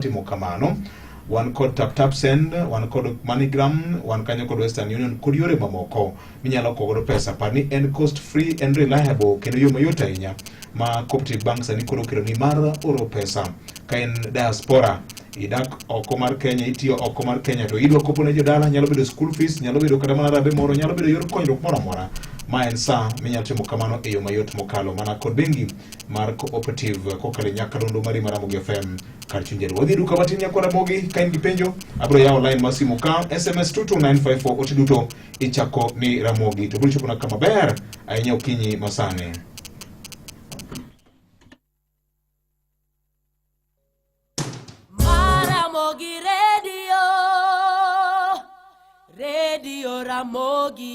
Timo kamano wan kod tap tap send, wan kod MoneyGram, wan kanyo kod Western Union kod yore mamoko minyalo kowo godo pesa. Par ni en cost free and reliable kendo yo mayot ahinya ma Cooperative Bank sani koro okelo ni mar oro pesa ka en diaspora idak oko mar Kenya, itiyo oko mar Kenya to idwa kopo ne jodala, nyalo bedo school fees, nyalo bedo kata mana rabe moro, nyalo bedo yor konyruok moro amora. Ma en sa minyalo timo kamano e yo mayot mokalo mana kod bengi mar Cooperative kokalo e nyakalondo mari mar Ramogi FM kar chuny jaluo. Wadhi e duka matin nyakwa Ramogi, ka in gi penjo abiro yawo line mar simu ka SMS 22954 ote duto ichako ni Ramogi to biro chopona kama ber ahinya okinyi masani. Ramogi Radio, Radio Ramogi,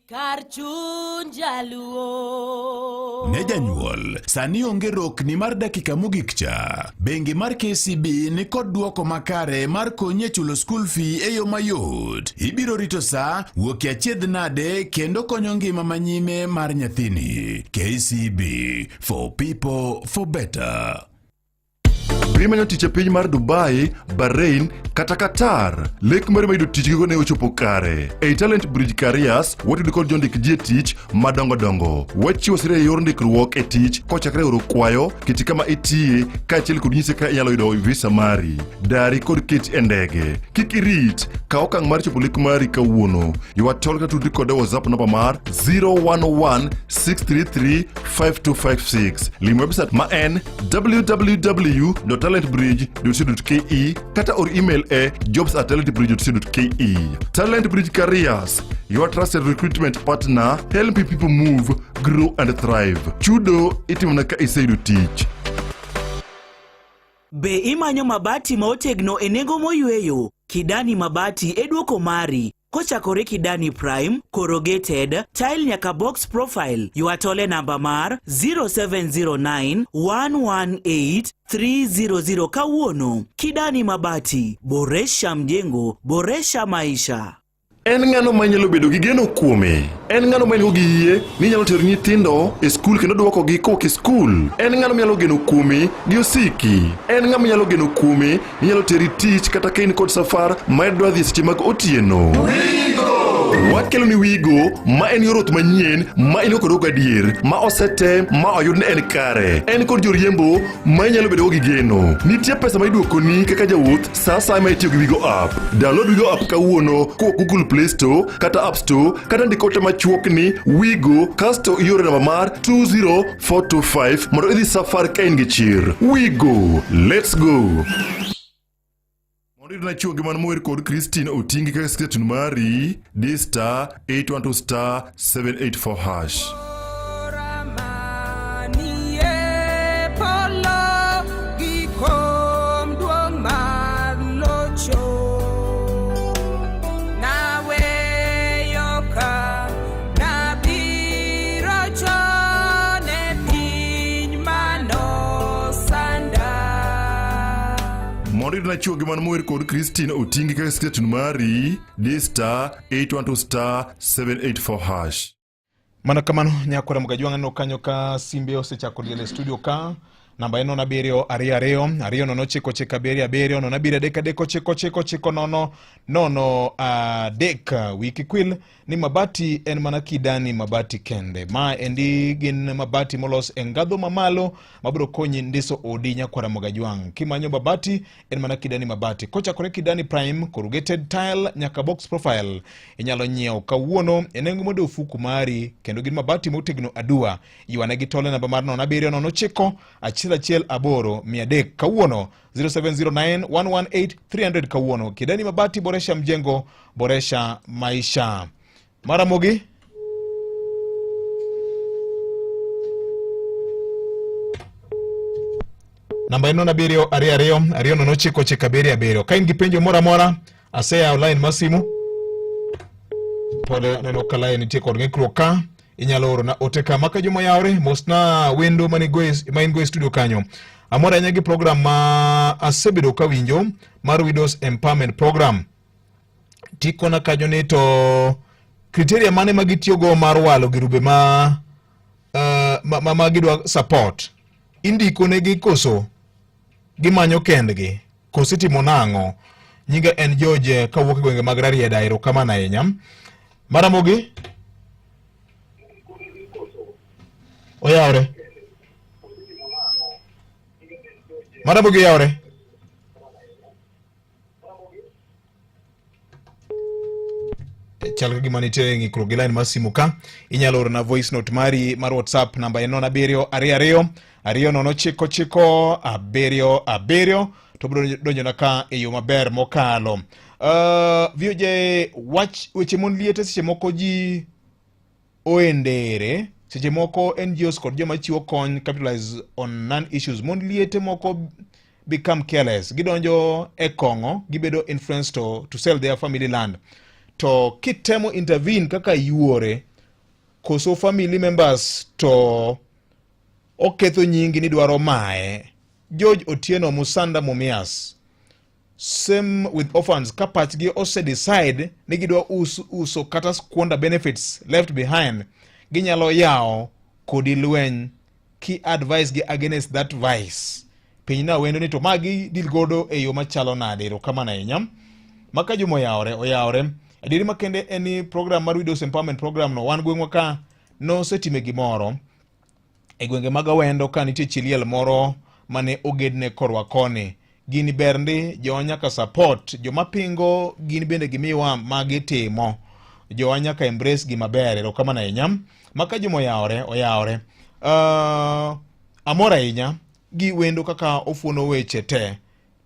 kar chuny jaluo. Ne janyuol, sani onge rokni mar dakika mogik cha. Bengi mar KCB ni kod duoko makare mar konyi e chulo school fee e yo mayot. Ibiro rito sa, wuok e achiedh nade kendo konyo ngima manyime mar nyathini. KCB, for people, for better. Be imanyo tich e piny mar Dubai, Bahrain kata Qatar? Lek mari mar yudo tich gikone ochopo kare. Ei Talent Bridge Careers, watudo kod jondik ji e tich madongo dongo. Wachiwo sire e yor ndikruok e tich kochakre oro kwayo, keti kama itiye, kaachiel kod nyisi kaka inyalo yudo visa mari, dari kod keti e ndege. Kik irit, kaw okang' mar chopo lek mari kawuono. Ywa tol kata tudri kode e WhatsApp namba mar 011 633 5256. Lim website ma en www.talentbridge.co.ke kata or email e jobs at talentbridge.co.ke. Talent Bridge Careers, your trusted recruitment partner, helping people move, grow and thrive. Chudo itimona ka iseyudo tich. Be imanyo mabati ma otegno e nengo moyweyo? Kidani Mabati e duoko mari. Kochakore Kidani Prime, Corrugated, Tile nyaka Box Profile, ywa tole namba mar 0709 118 300 kawuono. Kidani Mabati, boresha mjengo, boresha maisha. En ng'ano ma inyalo bedo gi geno kuome? En ng'ano ma in-go gi yie ni inyalo tero nyithindo e skul kendo dwokogi kowuok e skul? En ng'ano minyalo geno kuome gi osiki? En ng'ama inyalo geno kuome ni nyalo teri tich kata ka in kod safar ma idwa dhi e seche mag otieno? Wakelo ni Wigo ma en yor wuoth manyien ma in go kod gadier ma osetem ma oyud ni en kare. En kod joriembo ma inyalo bedogo gi geno. Nitie pesa ma iduokoni kaka jawuoth sa asaya ma itiyo gi Wigo app. Download Wigo app kawuono kowuok Google Play Store kata App Store kata ndik ote machuok ni Wigo kasto iore namba mar 20425 mondo idhi safar ka in gi chir. Wigo, let's go! Mondo iyud nachuo gi man mower kod Christine Otingi kaka sketun mari, di star 812 star 784 hash. Mondo iyud nachuo gi man mower kod Christine Otingi kaka sketun mari, di star 812 star 784 hash. Mana kamano nyakwara Mgajwang' aneno kanyo ka simbe osechako liel e studio ka namba en 07 2 2 2 0 9 9 7 7 0 7 3 3 9 9 9 0 3 wiki kwil ni mabati en mana kidani mabati kende ma endi gin mabati molos e ngadho mamalo mabiro konyi ndiso odi nyakwara Mgajwang' kimanyo mabati en mana Kidani Mabati. Kochakore Kidani Prime, corrugated tile nyaka box profile inyalo nyiewo kawuono e nengo modo ofuku mari kendo gin mabati motegno aduwa. Ywane gi tole namba mar 07 09 1 1 8 300 kawuono 0709 118 300 kawuono. Kidani Mabati, boresha mjengo, boresha maisha. Maramogi namba en nono abiriyo ariyo ariyo ariyo nono ochiko ochiko abiriyo abiriyo. Ka in gi penjo moro amora, aseyawo line mar simu. Pole aneno ka line nitie kod ng'ikruok ka. Inyalo orona ote ka maka juma yawre, mosna wendo ma in go e studio kanyo. Amor ahinya gi program ma asebedo kawinjo mar Widows Empowerment Program. Tikona kanyo ni to criteria mane ma gitiyogo mar walo girube ma gidwa support? Indiko negi koso? Gimanyo kendgi koso itimo nang'o? Nyinga en George kawuok e gwenge mag Rarieda. Erokamano ahinya. Maramogi oyawre. Maramogi oyawre. Chal ka gima nitie ng'ikruok gi line mar simu ka. Inyalo orona voice note mari mar WhatsApp, namba en 0 7 2 2 2 0 9 9 7 7 to biro donjona ka e yo maber mokalo. VOJ wach weche mon liete seche moko ji oendere seche moko NGOs kod joma chiwo kony capitalize on non issues. Mon liete moko become careless, gidonjo e kong'o, gibedo influenced to sell their family land. To kitemo intervene kaka yuore koso family members to oketho nyingi ni dwaro maye. George Otieno Musanda Mumias. Same with orphans, ka pachgi ose decide ni gidwa uso kata squander benefits left behind, ginyalo yawo kodi lweny ki advise gi against that vice. Piny na wendo ni to magi deal godo e yo machalo nade? Erokamano ahinya. Maka Juma oyawore, oyawore. Adieri makende en ni program mar Widows Empowerment Program no wan gweng'wa ka nosetime gimoro e gwenge mag Awendo ka nitie chi liel moro mane ogedne korwa koni. Gini ber ndi, jowa nyaka support, joma pingo gin bende gimiwa ma gitimo. Jowa nyaka embrace gima ber, erokamano ahinya. Maka Juma oyawore, oyawore. Amor ahinya gi wendo kaka ofuono weche te.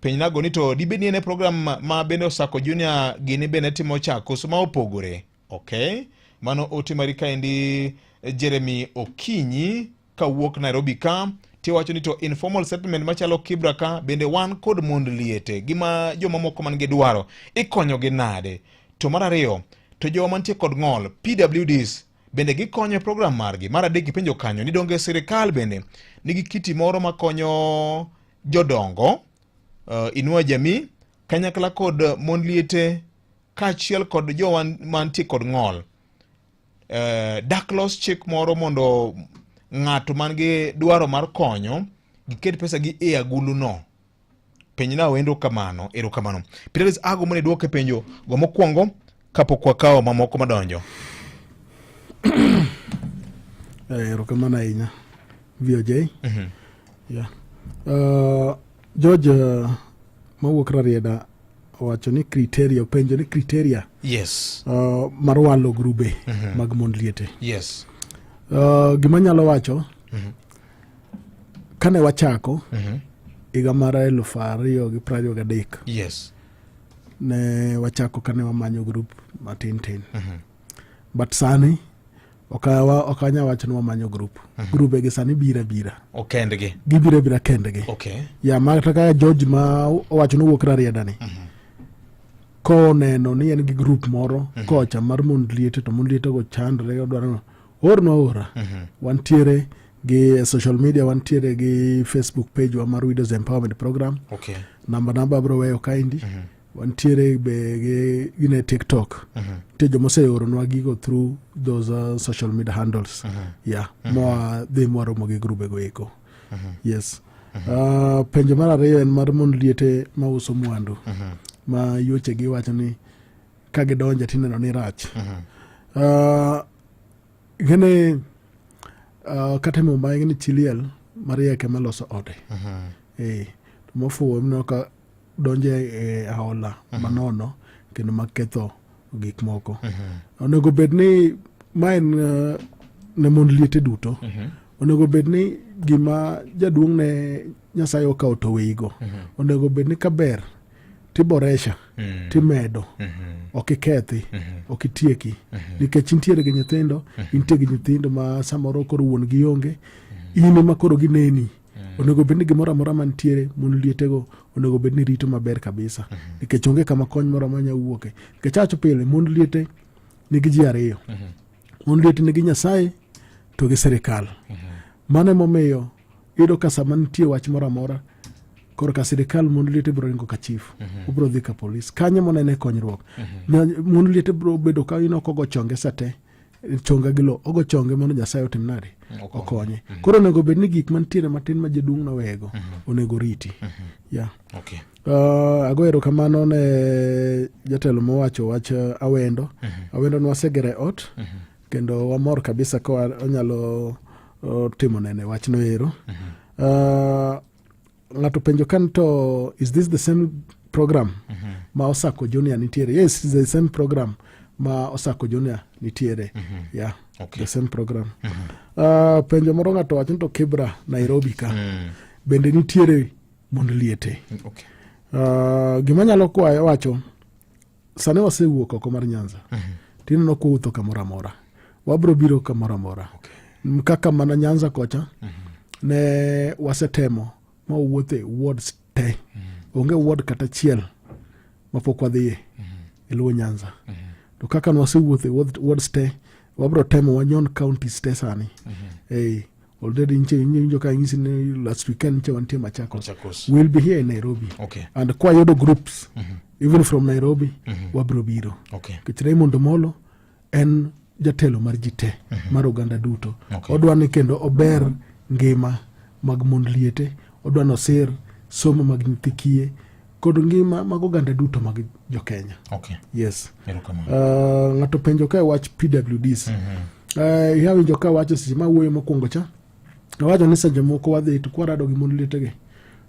Penjnago ni to dibed ni en e program ma bende Osako Junior gini bende timo cha koso ma opogore? Okay. Mano ote mari kaendi Jeremy Okinyi kawuok Nairobi ka tiwacho ni to informal settlement machalo Kibra ka bende wan kod mond liete gi ma jomamoko man gi dwaro ikonyogi nade? To mar ariyo to jowa mantie kod ng'ol PWDs bende gikonyo e program margi. Mar adek gipenjo kanyo ni donge sirikal bende nigi kiti moro makonyo jodongo Inua Jamii kanyakla kod mond liete kaachiel kod jowa mantie kod ng'ol. Dak los chik moro mondo ng'ato man gi dwaro mar konyo giket pesa gi e agulu no. Penjna wendo kamano, erokamano. Peter ago mondo idwoke penjo go mokwongo kapok wakawo mamoko madonjo. Erokamano ahinya VOJ. Yeah. George mawuok Rarieda owacho ni criteria, openjo ni criteria mar walo grube mag mond liete. Gima nyalo wacho, kane wachako higa mar 2023, ne wachako kane wamanyo group matin tin. But sani ok anyal wacho ni wamanyo group. Grube gi sani biro abira. Okendgi. Gibiro abira kendgi. Ya, ma kata kaka George ma owacho ni owuok Rarieda ni. Koneno ni en gi group moro kocha mar mond liete to mond liete go chandre odwaro ornwa ora. Wantiere gi social media, wantiere gi Facebook page wa mar Widows Empowerment Program. Namba abiro weyo kaendi. Wantiere be gi gine TikTok. Nitie joma oseoronwa gigo through those social media handles. Yeah, moa dhi mwaromo gi grube go eko. Yes. Penjo mar ariyo en mar mond liete mauso mwandu. Ma yuoche gi wacho ni ka gidonje tineno ni rach. Ng'ene kata e Muma ing'e ni chi liel mariek ema loso ode. To mofuwo ineno ka donjo e aola manono kendo maketho gik moko. Onego bed ni ma en ne mond liete duto. Onego bed ni gima jaduong' ne Nyasaye okawo to weyigo. Onego bed ni kaber tiboresha, timedo, ok ikethi, ok itieki. Nikech intiere gi nyithindo, intie gi nyithindo ma samoro koro wuon gi onge, in ema koro gineni. Onego bed ni gimoro amora mantiere mon lietego onego bed ni rito maber kabisa. Nikech onge kama kony moro amora nyalo wuoke. Nikech awacho pile, mond liete nigi ji ariyo. Mond liete nigi Nyasaye to gi sirikal. Mano emomiyo iyudo ka sama nitie wach moro amora korka sirikal, mond liete biro ringo ka chief, obiro dhi ka polis, kanyo monene konyruok. Mond liete biro bedo ka ineno kogo chonge sate. Chonga gi lo ogo chonge mondo Nyasaye otim nade? Okonye. Koro onego bed ni gik mantiere matin ma jaduong' nowego onego riti. Yeah. Ago erokamano ne jatelo mowacho wach Awendo. Awendo nwasegero e ot kendo wamor kabisa ka onyalo timo nene wachno ero. Ng'ato penjo kan to is this the same program ma Osako Junior nitiere? Yes, it's the same program ma Osako Junior nitiere. Yeah. The same program. Penjo moro ng'ato wacho ni to Kibra Nairobi ka bende nitiere mond liete. Gima nyalo kwayo wacho sani wasewuok oko mar Nyanza. Tineno kwawuotho kamoro amora. Wabro biro kamoro amora. Kaka mana Nyanza kocha ne wasetemo ma wawuothe wards te. Onge ward kata achiel mapok wadhiye e Luo Nyanza. To kaka nwasewuotho e wards te, wabro temo wanyon counties te sani. Already nche winjo ka ng'isi ni last weekend nche wantie Machakos. Machakos. We'll be here in Nairobi. And kwayudo groups even from Nairobi wabro biro. Nikech Raymond Omolo en jatelo mar ji te mar oganda duto. Odwa ni kendo ober ngima mag mond liete, odwa ni osir somo mag nyithi kiye kod ngima mag oganda duto mag jo-Kenya. Yes. Erokamano. Ng'ato penjo ka wach PWDs. Iwinjo ka wacho seche ma wuoyo mokwongo cha, awacho ni seche moko wadhi to kwarado gi mond lietegi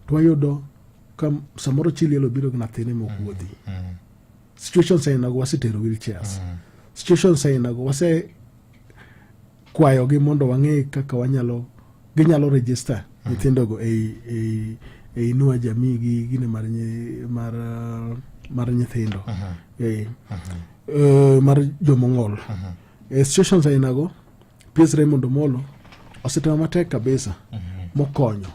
to wayudo ka samoro chi liel obiro gi nyathine mok wuodhi. Situations ainago wasetero wheelchairs. Situations ainago wase kwayogi mondo wang'e kaka wanyalo ginyalo register nyithindogo ei Inua Jamii gi gine mar mar nyithindo mar jomong'ol. E situations ainago PS Raymond Omolo osetemo matek kabisa mokonyo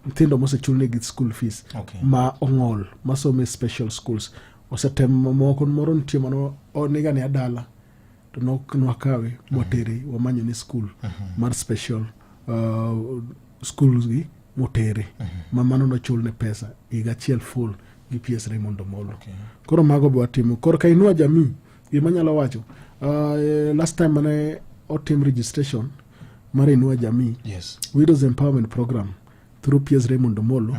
nyithindo mosechulnegi school fees ma ong'ol masomo e special schools. Osetemo moko, moro nitie mano oniga ni adala to nwakawe mwatere wamanyo ni school mar special schools gi motere ma mano nochulne pesa higa achiel full gi PS Raymond Omolo. Koro mago be watimo. Koro ka Inua Jamii gima anyalo wacho last time mane otim registration mar Inua Jamii Widows Empowerment Program through PS Raymond Omolo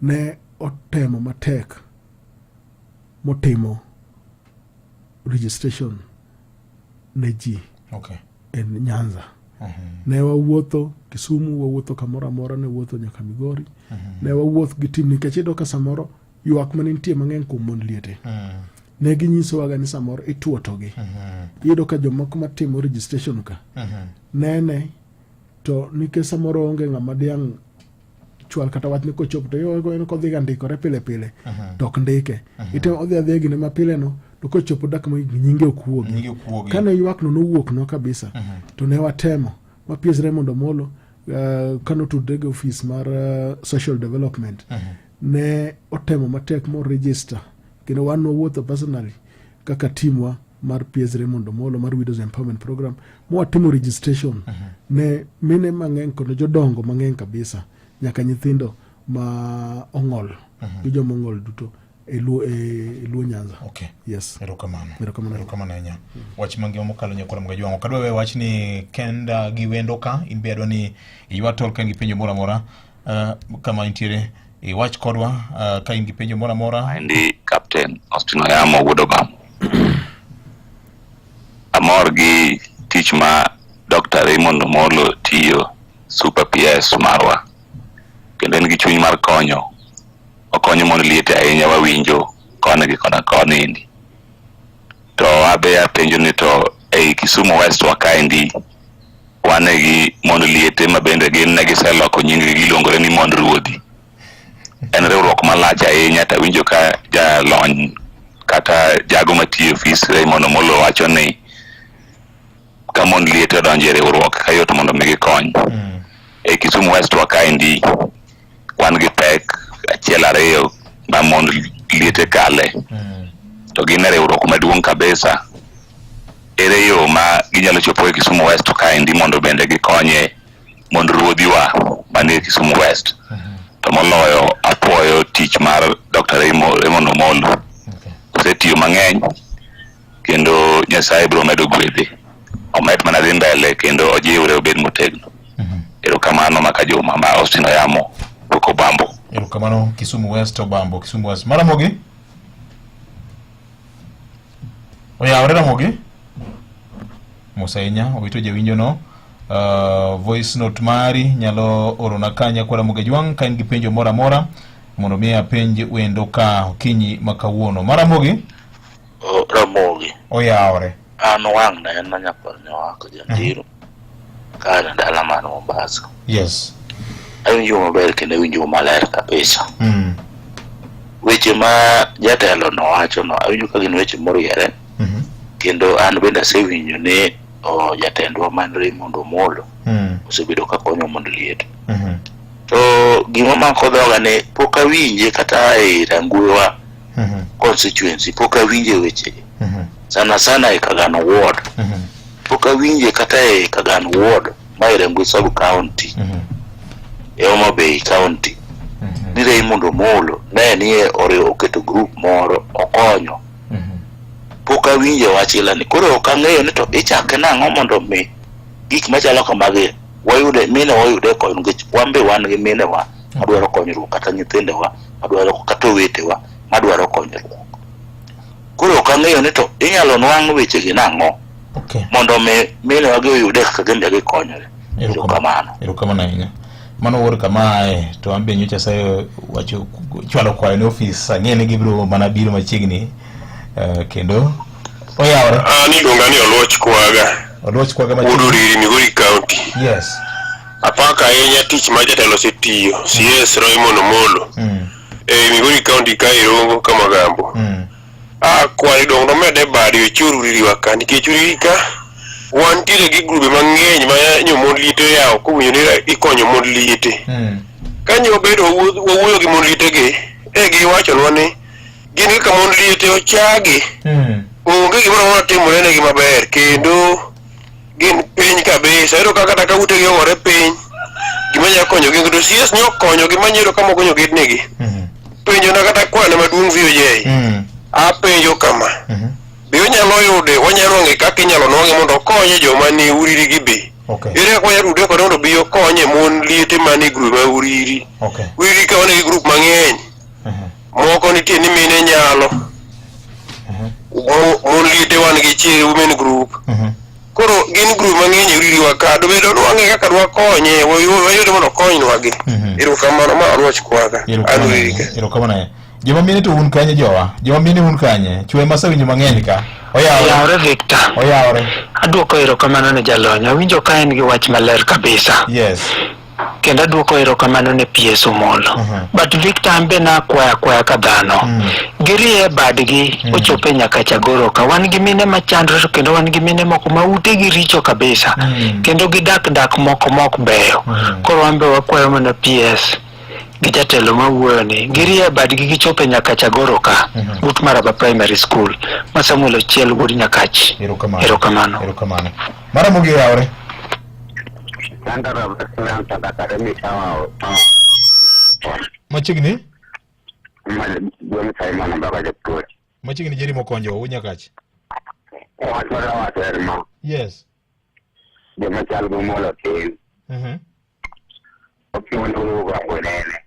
ne otemo matek motimo registration ne ji e Nyanza. Ne wawuotho Kisumu, wawuotho kamoro amora, ne wuotho nyaka Migori. Ne wawuoth gi team nikech iyudo ka samoro ywak mane nitie mang'eny kuom mond liete. Ne ginyisowaga ni samoro ituotogi. Iyudo ka jomoko matimo registration ka nene to nikech samoro onge ng'ama diang' chwal kata wach ni kochopo to yo en kodhiga ndikore pile pile to ok ndike. Itemo odhi adhiya gine ma pile no to kochopo dak ma nyinge ok wuogi. Nyinge ok wuogi. Kane ywak no nowuok no kabisa to ne watemo ma PS Raymond Omolo kane otudre gi ofis mar social development ne otemo matek mo register kendo wan wawuotho personally kaka teamwa mar PS Raymond Omolo mar Widows Empowerment Program mwatimo registration ne mine mang'eny kod jodongo mang'eny kabisa nyaka nyithindo ma ong'ol gi joma ong'ol duto e Luo Nyanza. Yes. Erokamano. Erokamano. Erokamano ahinya. Wach mangima mokalo nyakwara Mgajwang'o. Ok adwa weyo wach ni kenda gi wendo ka, in be adwa ni iywa tol ka in gi penjo moro amora kama intiere iwach kodwa ka in gi penjo moro amora. Maendi Captain Austin Oyamo wuod Obama. Amor gi tich ma Dr. Raymond Omolo tiyo Super PS marwa. Kendo en gi chuny mar konyo. Okonyo mond liete ahinya wawinjo koni gi kona koni endi. To abe apenjo ni to ei Kisumu West wa kaendi wan gi mond liete ma bende gin ne giseloko nying-gi giluongore ni mond ruodhi. En riwruok malach ahinya to awinjo ka jalony kata jago matiyo e ofis Raymond Omolo wacho ni ka mond liete odonjo e riwruok ka yot mondo mi gikony. E Kisumu West wa kaendi wan gi pek achiel ariyo ma mond liete kale to gin e riwruok maduong' kabisa. Ere yo ma ginyalo chopo e Kisumu West kaendi mondo bende gikonye mond ruodhiwa manie Kisumu West. To moloyo apuoyo tich mar Dr. Raymond Omolo. Osetiyo mang'eny kendo Kendo Nyasaye biro medo gwedhe. Omed mana dhi mbele kendo ojiwre obed motegno. Erokamano maka Juma ma Austin Oyamo wuok Obambo. Erokamano Kisumu West Obambo, Kisumu West. Maramogi? Oyawre Ramogi? Mos ahinya, owito jawinjo no. Voice note mari nyalo orona kanya kwa Ramogi Ajwang' ka in gi penjo moro amora mondo mi apenj wendo ka okinyi ma kawuono. Maramogi? O, Ramogi. Oyawre. An wang' na en manyakwar Nyawaka Jandiro. Ka an e dala mar Mombasa. Yes. Awinjo maber kendo awinjo maler kabisa. Weche ma jatelo no wacho no awinjo ka gin weche moriere. Kendo an bende asewinjo ni o, jatendwa man Raymond Omolo osebedo ka konyo mond liet. To gima mako dhoga ni pok awinje kata e Rangwewa constituency pok awinje wechegi. Sana sana e Kagano ward. Pok awinje kata e Kagano ward ma e Rangwe sub county. E Homa Bay county. Ni Raymond Omolo ne ni e oriwo oketo group moro okonyo. Pok awinje wach ilani. Koro ok ang'eyo ni to ichake nang'o mondo mi gik machalo kamagi wayude mine wayude kony nikech wan be wan gi minewa madwaro konyruok kata nyithindewa madwaro kata owetewa madwaro konyruok. Koro ok ang'eyo ni to inyalo nwang' wechegi nang'o mondo mi minewa gi oyude kaka gin be gikonyore. Erokamano. Erokamano ahinya. Mano wuod kamae to an be nyocha aseyo wacho chwalo kwayo ne ofis ang'e ni gibiro mana biro machiegni kendo oyawre. An iluonga ni Oluoch Kwaga. Oluoch Kwaga machiegni. Wuod Uriri, Migori County. Yes. Apako ahinya tich ma jatelo osetiyo, CS Raymond Omolo. E Migori County ka e Rongo Kamagambo. Akwayo dong nomede bade ochor Uriri wa ka nikech Uriri ka wantiere gi grube mang'eny ma nyo mond liete oyawo kowinjo ni ikonyo mond liete. Ka nyo wabedo wawuoyo gi mond liete gi, e giwachonwa ni gin kaka mond liete ochagi. Onge gimoro amora timore negi maber kendo gin piny kabisa. Iyudo ka kata ka utegi ogore piny, gima nyalo konyogi to CS nyo okonyogi ma nyalo kama okonyo gednegi. Penjo na kata kwane maduong' VOJ. Apenjo kama. Be onyalo yude, wanyalo nwang'e kaka inyalo nwang'e mondo okonye joma ni Uriri gi be. Ere kaka wanyalo yude kode mondo obi okonye mon liete man e grup ma Uriri. Uriri ka wan gi grup mang'eny. Moko nitie ni mine nyalo. Mon liete wan gi chi women group. Koro gin group mang'eny e Uriri wa ka. Dobedo nwang'e kaka dwakonye, wayude mondo okonywa gi. Erokamano ma Oluoch Kwaga. An Uriri ka. Erokamano ahinya. Joma mine to un kanye jowa? Joma mine un kanye? Chwe ma asewinjo mang'eny ka. Oyawre. Oyawre Victor. Oyawre. Aduoko erokamano ne jalony. Awinjo ka en gi wach maler kabisa. Yes. Kendo aduoko erokamano ne PS Omolo. But Victor an be nakwaya akwaya ka dhano. Girie badgi ochope nyaka Chagoro ka. Wan gi mine machandre to kendo wan gi mine moko ma utegi richo kabisa. Kendo gidak dak moko mok beyo. Koro wan be wakwayo mana PS gi jatelo mawuoyo ni girie badgi gichope nyaka Chagoro ka but Maraba Primary School ma Samuel Ochiel wuod Nyakach. Erokamano. Erokamano. Erokamano. Maramogi oyawre. Machiegni? Machiegni Jerry Mokonjo, wuod Nyakach. Yes. Joma chal gi Omolo tin. Ochiwo ne Ugangwe nene.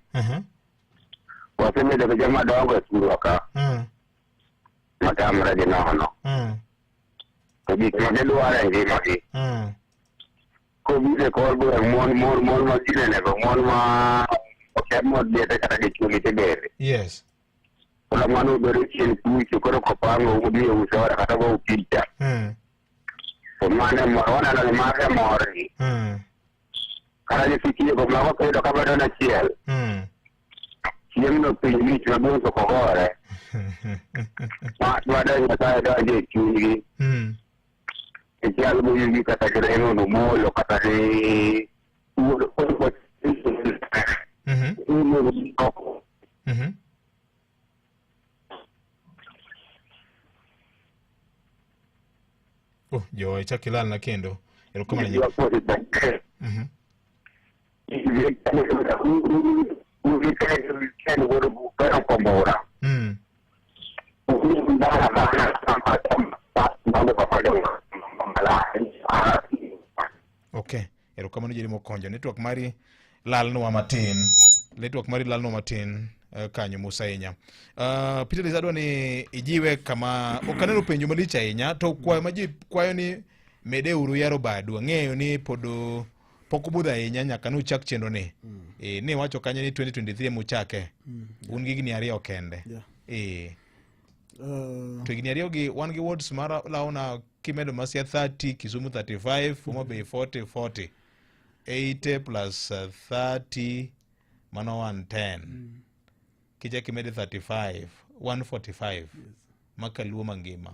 Wasebedo gi joma dongo e thurwa ka. Matamre gi nono. To gik ma gidwaro e ngimagi. Kobiro e kor gweng' mon mon mon ma ginenego mon ma ok mon liete kata gi chuo liete bende. Yes. Koro mano obedo chien kucho koro kopango umiyo usora kata go picha. To mano e mor waneno ni mano e morgi. Kata nyithi kiye go mago kiyudo ka bedo achiel. Chieng'no piny lich maduong' to kogore. Ma dwado Nyasaye donjo e chunygi. Ichal gi yugi kata gi Raymond Omolo kata gi wuod Oh, jowa ichak ilalna kendo. Erokamano. Mondo papa Okay, erokamano Jerry Mokonjo. Network mari lalnwa matin. Network mari lalnwa matin kanyo mos ahinya. Peter Liz adwa ni ijiwe kama ok aneno penjo malich ahinya to kwayo ma ji kwayo ni medeuru yaro badu. Ang'eyo ni pod pok obudho ahinya nyaka nuchak chenro ni. Ni wacho kanyo ni 2023 muchake. Un gi higni 2 kende. To higni 2 gi wan gi wards mar laona kimedo Masia 30, Kisumu 35, Homa Bay 40, 40. 80 plus 30 mano 110. Kichak imede 35, 145. Yes. Maka Luo mangima.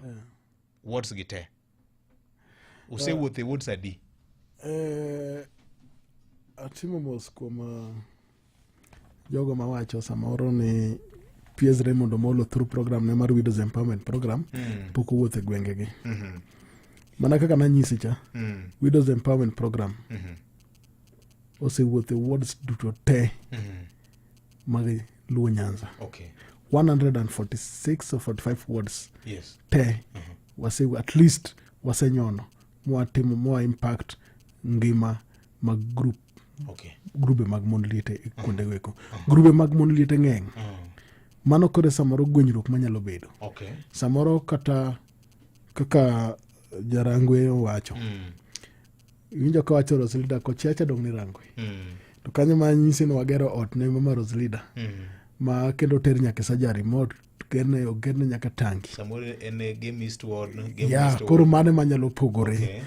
Wards gi te. Usewuotho e wards adi? Atimo mos kuom jogo mawacho samoro ni PS Raymond Omolo through program ne mar Widows Empowerment Program pok owuotho e gwengegi. Mana kaka nanyisi cha, Widows Empowerment Program osewuotho e wards duto te mag Luo Nyanza. 146 or 45 wards te wase at least wasenyono mwatimo mwa impact ngima mag group grube mag mond liete e kuondego eko. Grube mag mond liete ng'eny. Mano koro samoro gwenyruok manyalo bedo. Samoro kata kaka Jarangwe owacho. Iwinjo ka wacho Roslida kochiacha dong' ni Rangwe. To kanyo ma nyisi ni wagero ot ne mama Roslida. Ma kendo ter nyaka e surgery mo gerne ogerne nyaka tangi. Samoro en e Game East Ward, Game West Koro Ward. mano manyalo pogore.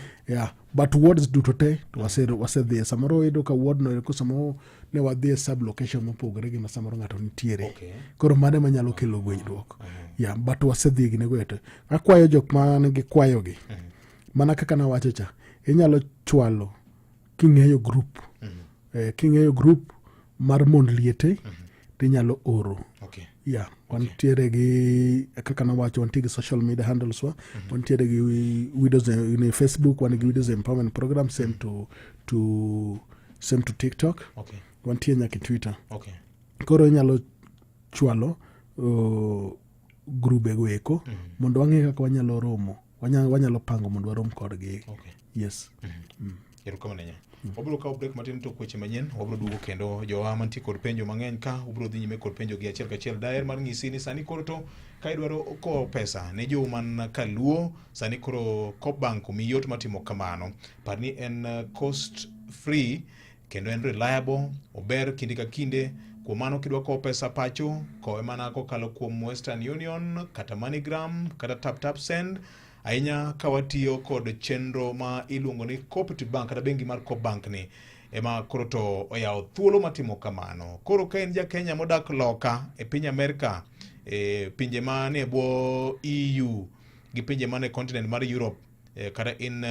But wards duto te to wasedhiye. Samoro iyudo ka ward no eko samoro ne wadhi e sub location mopogore gi ma samoro ng'ato nitiere. Koro mano manyalo kelo gwenyruok. But wasedhi gi nego te. Akwayo jok ma nigi kwayogi. Mana kaka nawacho cha, inyalo chwalo king'eyo group. King'eyo group mar mond liete, tinyalo oro. Wantiere gi kaka nawacho, wantie gi social media handles wa, wantiere gi Widows in Facebook, wan gi Widows Empowerment Program, same to TikTok. Wantie nyaka Twitter. Koro inyalo chwalo grube go eko mondo wang'e kaka wanyalo romo, wanyalo pango mondo warom kodgi. Yes. Erokamano ahinya. Wabiro kawo break matin to weche manyien, wabiro duogo kendo jowa mantie kod penjo mang'eny ka ubiro dhi nyime kod penjo gi achiel kachiel. Daher mar ng'isi ni sani koro to ka idwaro kowo pesa ne jou man kaluo, sani koro Coop Bank omiyi yot mar timo kamano. Par ni en cost free kendo en reliable, ober kinde ka kinde. Kuom mano kidwa kowo pesa pacho, kowe mana kokalo kuom Western Union kata MoneyGram kata Tap Tap Send. Ahinya ka watiyo kod chenro ma iluongo ni Cooperative Bank kata bengi mar Coop Bank ni ema koro to oyawo thuolo matimo kamano. Koro ka in ja Kenya modak loka e piny Amerka, e pinje manie bwo EU gi pinje manie continent mar Europe, kata in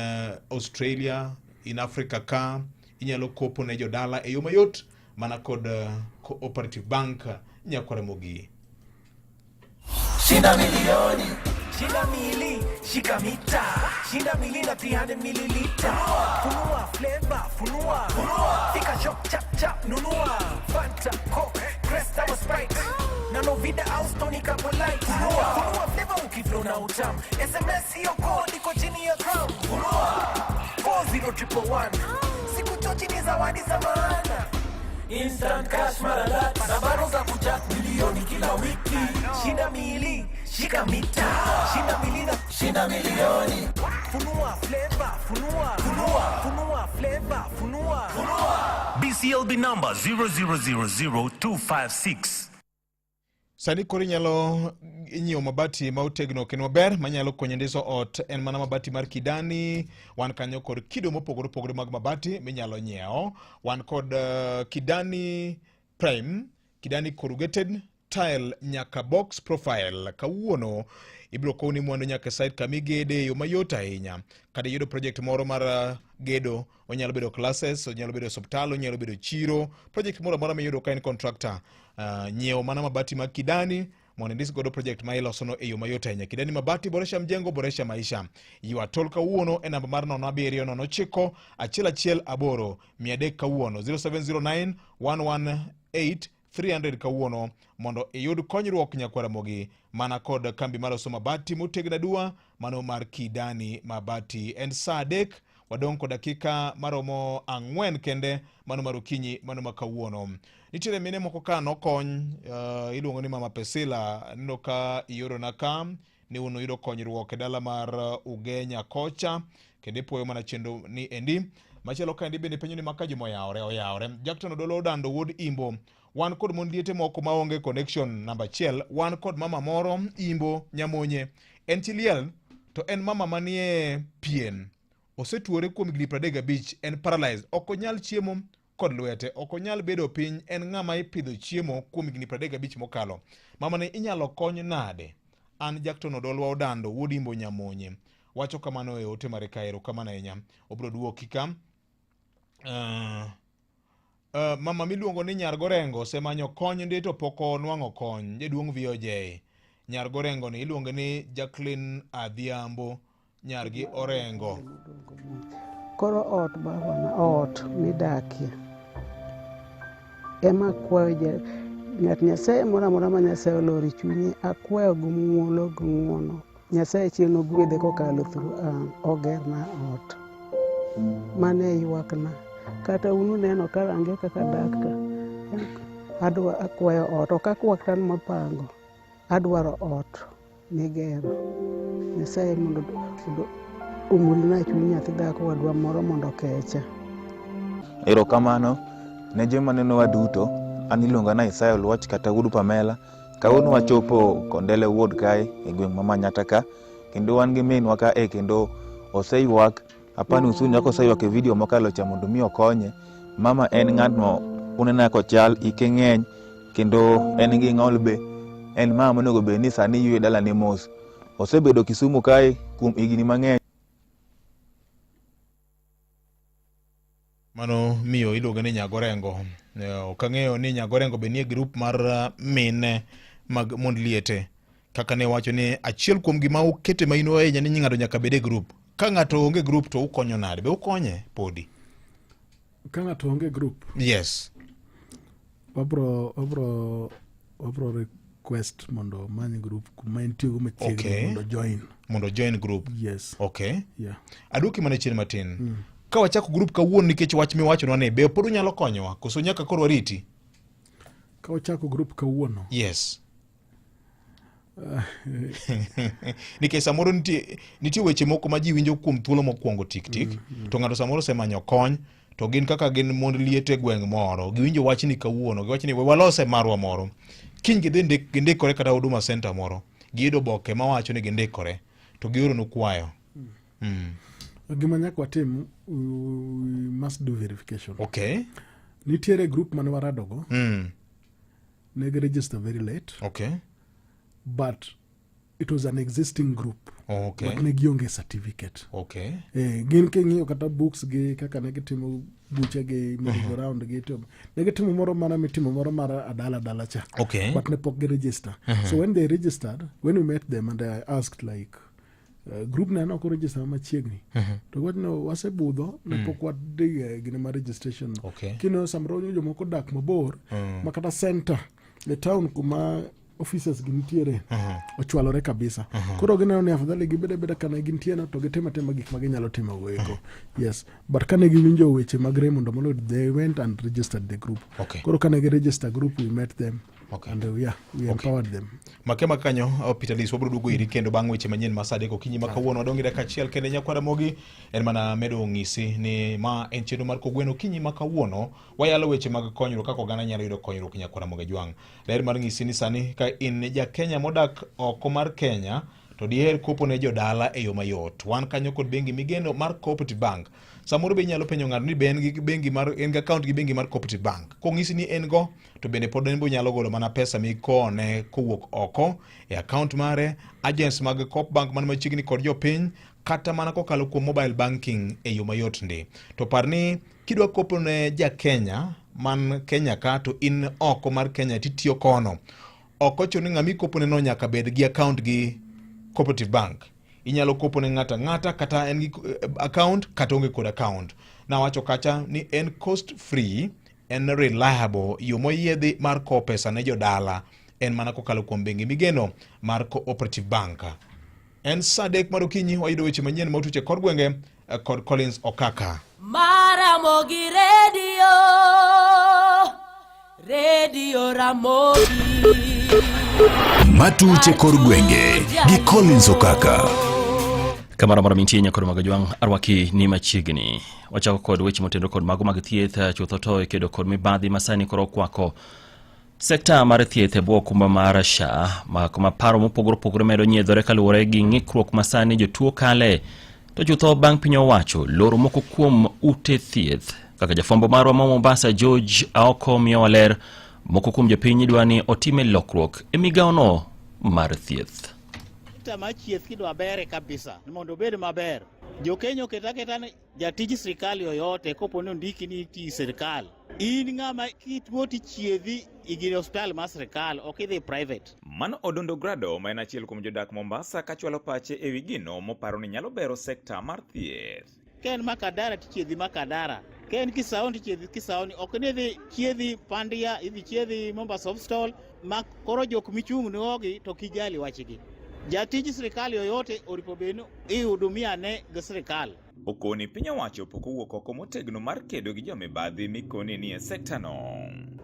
Australia, in Africa ka, inyalo kopo ne jodala e yo mayot mana kod Cooperative Bank Nyakwaramogi. Shinda milioni, shinda mili, shika mita, shinda mili na 300 mililita. Funua flavor, funua, funua. Fika shop chap chap nunua. Fanta, Coke, Crest ama Sprite. Na Novida au Stony Cup Light. Funua, funua flavor ukiflow na utam. SMS hiyo code iko chini ya crown. Funua 40111. Siku chochi ni zawadi za maana. Instant cash mara lati. Na bado za kuchat milioni kila wiki. Shinda mili, shika mita. Shinda mili na shinda milioni. Funua flavor, funua, funua, funua flavor, funua, funua. BCLB number 0000256. Sani koro inyalo nyiewo mabati ma otegno kendo maber manyalo konyo ndiso ot en mana mabati mar Kidani. Wan kanyo kod kido mopogore opogore mag mabati minyalo nyiewo. Wan kod Kidani Prime, Kidani Corrugated, Tile nyaka box profile. Kawuono ibiro kowni mwandu nyaka site kama igede e yo mayot ahinya. Kata iyudo project moro mar gedo, onyalo bedo classes, onyalo bedo osiptal, onyalo bedo chiro, project moro amora miyudo ka en contractor. Nyiewo mana mabati mag Kidani mondo indis godo project ma ilosono e yo mayot ahinya. Kidani Mabati, boresha mjengo, boresha maisha. Ywa tol kawuono e namba mar nono abiriyo nono ochiko achiel achiel aboro mia adek kawuono 0709 118 300 kawuono mondo iyud konyruok nyakwaramogi mana kod kambi maloso mabati motegno aduwa mano mar Kidani Mabati. En saa 3 wadong' kod dakika maromo 4 kende mano mar okinyi mano ma kawuono. Nitiere mine moko ka nokony, iluongo ni Mama Pesila, aneno ka iorona ka ni un uyudo konyruok e dala mar Ugenya kocha, kendo ipuoyo mana chenro ni endi. Machielo kaendi bende penjo ni maka juma oyawore oyawore. Jackton Odolo Odando wuod Imbo, wan kod mon liete moko maonge connection namba 1, wan kod mama moro Imbo Nyamonye, en chi liel to en mama manie pien, osetuore kuom higni 35, en paralyzed, ok onyal chiemo kod lwete, ok onyal bedo piny, en ng'ama ipidho chiemo kuom higni 35 mokalo. Mama ni inyalo kony nade? An Jackton Odolwa Odando wuod Imbo Nyamonye wacho kamano e ote mare kaero kamano ahinya. Obiro duoki ka. Mama miluongo ni Nyar Gorengo osemanyo kony ndi to pok onwang'o kony. Jaduong' VOJ. Nyar Gorengo ni iluonge ni Jacqueline Adhiambo nyargi Orengo. Koro ot babana, ot midakie ema akwayo ng'at Nyasaye moro amora ma Nyasaye oloro e chunye, akwayo gi muolo gi ng'uono. Nyasaye chieng' nogwedhe kokalo through an, ogerna ot. Mano e ywakna. Kata un uneno ka range kaka dak ka. Adwa akwayo ot, ok akwa kata ni mapango. Adwaro ot migero. Nyasaye mondo omulna chuny nyathi dhako wadwa moro mondo okecha. Erokamano ne joma nenowa duto. An iluonga na Isaya Oluoch kata wuod Pamela. Kawuono wachopo Kondele Ward kae e gweng' ma Manyatta ka, kendo wan gi minwa ka e kendo oseywak. Apani usunyo kaka oseywak e video mokalo cha mondo mi okonye. Mama en ng'atno uneno kaka ochal, ike ng'eny kendo en gi ng'ol be. En mama monego bed ni sani yueyo dalane mos. Osebedo Kisumu kae kuom higni mang'eny. Mano miyo iluonge ni Nyagorengo. Ok ang'eyo ni Nyagorengo be nie grup mar mine mag mond liete. Kaka ne wacho ni achiel kuom gima ukete maino ahinya ni ng'ato nyaka bed e grup. Ka ng'ato onge grup to ukonyo nade? Be ukonye podi? Ka ng'ato onge grup? Yes. Wabro request mondo omany group kuma entie go machiegni mondo join. Mondo join group. Yes. Okay. Yeah. Aduoki mana chien matin. Ka wachako group kawuono nikech wach miwachonwa ni be pod unyalo konyowa koso nyaka koro wariti? Ka wachako group kawuono. Yes. Nikech samoro nitie weche moko ma ji winjo kuom thuolo mokwongo tik tik, to ng'ato samoro osemanyo kony to gin kaka gin mond liete e gweng' moro, giwinjo wachni kawuono, giwacho ni we walose marwa moro, kiny gidhi gindikore kata Huduma Center moro, giyudo oboke mawacho ni gindikore to gioronu kwayo. Gima nyaka watim, we must do verification. Okay. Nitiere group mane waradogo. Ne gi register very late. Okay. But it was an existing group. Okay. But ne gionge certificate. Okay. Gin king'iyo kata books gi kaka ne gitimo buche gi merry-go round gi to ne gitimo moro mana mitimo moro mar adala adala cha. Okay. But ne pok gi register. So when they registered, when we met them and I asked like group ne ok register machiegni. To giwacho ni wasebudho ne pok wadhi e gine mar registration. Okay. Kino samoro jomoko dak mabor ma kata center e town kuma offices gi nitiere ochwalore kabisa. Koro gineno ni afadhali gibed abeda kana gintie no to gitimo atima gik ma ginyalo timo go eko. Yes. But kane giwinjo weche mag Raymond Omolo, they went and registered the group. Okay. Koro kane gi register group, we met them. Okay. And we empowered them. Makema kanyo, Peter Lis, wabiro duogo iri kendo bang' weche manyien ma saa 3 okinyi ma kawuono. Wadong' gi dakika achiel kende nyakwara Ramogi, en mana medo ng'isi ni ma en chenro mar Kogweno okinyi ma kawuono. Wayalo weche mag konyruok kaka oganda nyalo yudo konyruok nyakwara Ramogi Ajwang'. Ler mar ng'isi ni sani ka in ja Kenya modak oko mar Kenya to diher kopo ne jodala e yo mayot. Wan kanyo kod bengi migeno mar Cooperative Bank. Samoro be inyalo penjo ng'ato ni be en gi bengi mar en gi account gi bengi mar Cooperative Bank. Kong'isi ni en go to bende pod en bo nyalo golo mana pesa mikone kowuok oko e account mare, agents mag Coop Bank man machiegni kod jopiny, kata mana kokalo kuom mobile banking e yo mayot ndi. To par ni kidwa kopo ne ja Kenya man Kenya ka to in oko mar Kenya titiyo kono, ok ochuno ni ng'ama ikopo ne no nyaka bed gi account gi Cooperative Bank. Inyalo kopo ne ng'ato ang'ata kata en gi account kata onge kod account. Nawacho kacha ni en cost free, en reliable yo moyiedhi mar kowo pesa ne jodala en mana kokalo kuom bengi migeno mar Cooperative Bank. En saa adek mar okinyi wayudo weche manyien motuch e kor gwenge eh, kod Collins Okaka. Maramogi Radio, Radio Ramogi. Matuch e kor gwenge gi Collins Okaka. Kamoro amora mintie nyakoro mag jwang' arwaki ni machiegni. Wachako kod weche motenore kod mago mag thieth chutho to e kedo kod mibadhi masani koro okwako Sekta mar thieth e bwo okumba mar SHA ma kuma paro mopogore opogore medo nyiedhore kaluwore gi ng'ikruok ma sani jotuo kale to chutho bang' piny owacho loro moko kuom ute thieth kaka jafwambo marwa ma Mombasa George Aoko miyowa ler moko kuom jopiny dwa ni otime lokruok e migawono mar thieth. Sekta mar thieth kidwa bere kabisa ni mondo obed maber jo-Kenya oket aketa ni jatij sirikal yoyote kopo ni ondiki ni iti sirikal in ng'ama kituo tichiedhi igine osiptal mar sirikal ok idhi private. Mano Odundo Grado ma en achiel kuom jodak Mombasa kachwalo pache ewi gino moparo ni nyalo bero sekta mar thieth. Ka en Makadara tichiedhi Makadara, ka en Kisauni tichiedhi Kisauni, ok ni idhi chiedhi Pandia, idhi chiedhi Mombasa Hospital ma koro jok michung' niogi to kijali wachgi. Jatij sirikal yoyote oripo bed ni ihudumia ne gi sirikal. Okoni piny owacho pok owuok oko motegno mar kedo gi jomibadhi mikoni ni e sektano.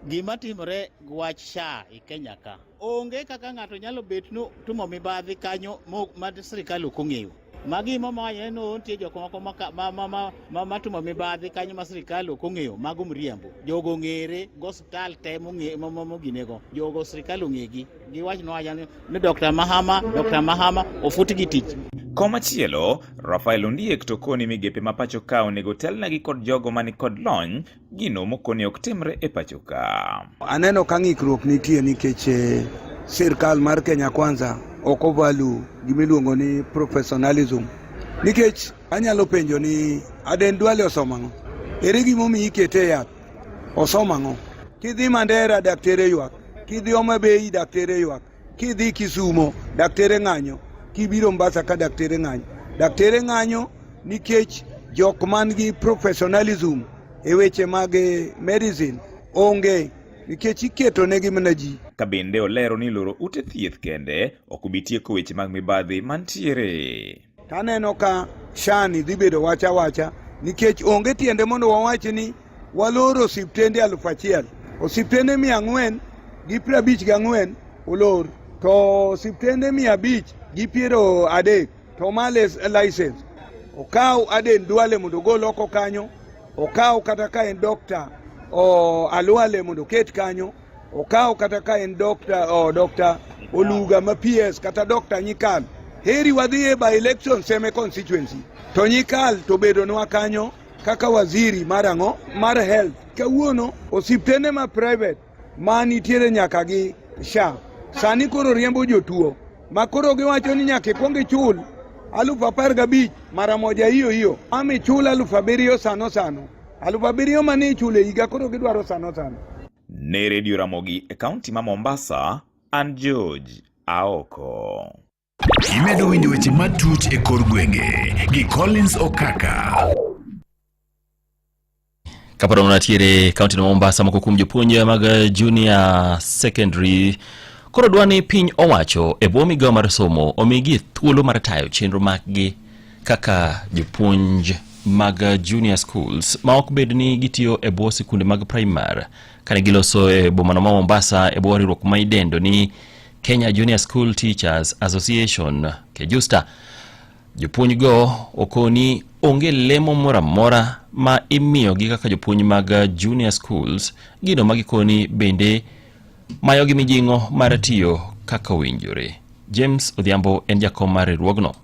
Gima timore gi wach SHA e Kenya ka, onge kaka ng'ato nyalo bet no timo mibadhi kanyo ma sirikal ok ong'eyo. Magi mamawacho ni nitie jok moko matimo mibadhi kanyo ma sirikal ok ong'eyo, mago mriambo. Jogo ong'ere go osiptal te moginego, jogo sirikal ong'egi. Giwach nowacho ni Dr. Mahama, Dr. Mahama ofutgi tich. Komachielo, Rafael Ondiek to koni migepe ma pacho ka onego telnegi kod jogo mani kod lony, gino mokoni ok timre e pacho ka. Aneno ka ng'ikruok nitie nikech eh, sirkal mar Kenya Kwanza ok ovalu gimiluongo ni professionalism. Nikech anyalo penjo ni Aden Duale osomo ang'o? Ere gimomiyo ikete e yath? Osomo ang'o? Kidhi Mandera daktere ywak, kidhi Homa Bay daktere ywak, kidhi Kisumo daktere ng'anyo, kibiro Mombasa ka daktere ng'anyo. Daktere ng'anyo nikech jok man gi professionalism e weche mag eh, medicine onge nikech iketo negi mana ji. Ka bende olero ni loro ute thieth kende ok obi tieko weche mag mibadhi mantiere. To aneno ka SHA ni dhi bedo wach awacha nikech onge tiende mondo wawach ni waloro osiptende 1000. Osiptende 454 olor to osiptende 530 to ma license. Okaw Aden Duale mondo ogol oko kanyo, okaw kata ka en Dr. Alwale mondo oket kanyo, okaw kata ka en Dr. Oh, Dr. Oluga ma PS kata Dr. Nyikal. Heri wadhi e by election Seme constituency to Nyikal to bedonwa kanyo kaka waziri mar ang'o mar health. Kawuono osiptende ma private ma nitiere nyaka gi SHA sani koro riembo jotuo ma koro giwacho ni nyaka ikwong ichul 15,000 mara moja hiyo hiyo ama ichul 7,000 sano sano 7,000 mane ichulo e higa koro gidwaro sano sano. Ne Radio Ramogi e kaunti ma Mombasa, an George Aoko. Imedo winjo weche matuch e kor gwenge gi Collins Okaka. Kapod wanatiere kaunti ma Mombasa, moko kuom jopuonj mag junior secondary koro dwa ni piny owacho e bwo migawo mar somo omigi thuolo mar tayo chenro maggi kaka jopuonj mag junior schools ma ok bed ni gitiyo e bwo sikunde mag primar. Kane giloso e bomano ma Mombasa e bwo riwruok ma idendo ni Kenya Junior School Teachers Association KEJUSTA, jopuonjgo okoni onge lemo moro amora ma imiyogi kaka jopuonj mag junior schools, gino ma gikoni bende mayogi mijing'o mar tiyo kaka owinjore. James Odhiambo en jakom mar riwruogno.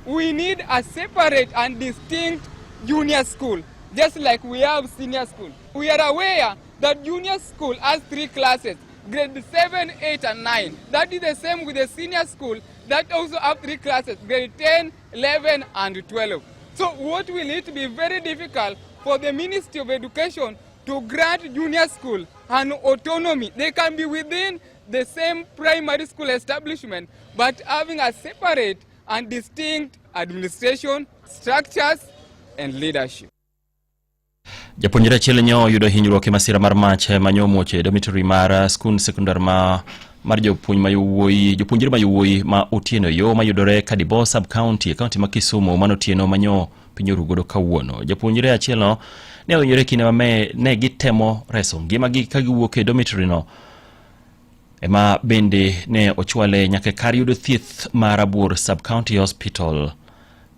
We need a separate and distinct junior school, just like we have senior school. We are aware that junior school has 3 classes, grade 7, 8 and 9. That is the same with the senior school that also have 3 classes, grade 10, 11 and 12. So what will it be very difficult for the Ministry of Education to grant junior school an autonomy? They can be within the same primary school establishment, but having a separate and distinct administration, structures and leadership. Japuonjre achiel nyo oyudo hinyruok e masira mar mach ma nyo omuoch e dormitory mar skund sekondar ma mar jopuonj ma yowuoyi jopuonjre ma yowuoyi ma Otieno yo mayudore Kadibo sub county e kaunti ma Kisumu mano otieno ma nyo piny oru godo kawuono. Japuonjre achielno ne ohinyore kinde ma ne gitemo reso ngimagi ka giwuok e dormitory no ema bende ne ochwale nyaka kar yudo thieth ma Rabuor Sub County Hospital.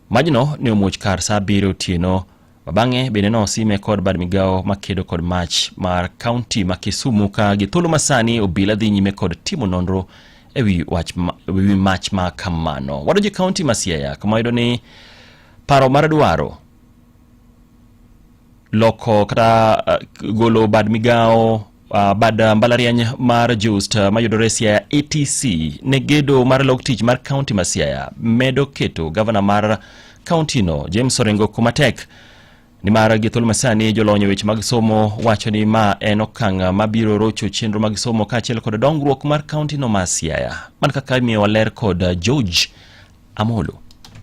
Majno ne omuoch kar saa 7 otieno ma bang'e bende nosime kod bad migawo makedo kod mach mar kaunti ma Kisumu ka gi thuolo masani obila dhi nyime kod timo nonro ewi wach ma, ewi mach ma kamano. Wadonjo e kaunti ma Siaya kama wayudo ni paro mar dwaro loko kata golo bad migawo bad mbalariany mar Just mayudore Siaya ATC ne gedo mar log tich mar kaunti ma Siaya medo keto gavana mar kaunti no James Orengo kuma tek nimar gi thuolo masani jolony e weche mag somo wacho ni ma en okang' mabiro rocho chenro mag somo kaachiel kod dongruok mar kaunti no ma Siaya. Mana kaka imiyowa ler kod George Amolo.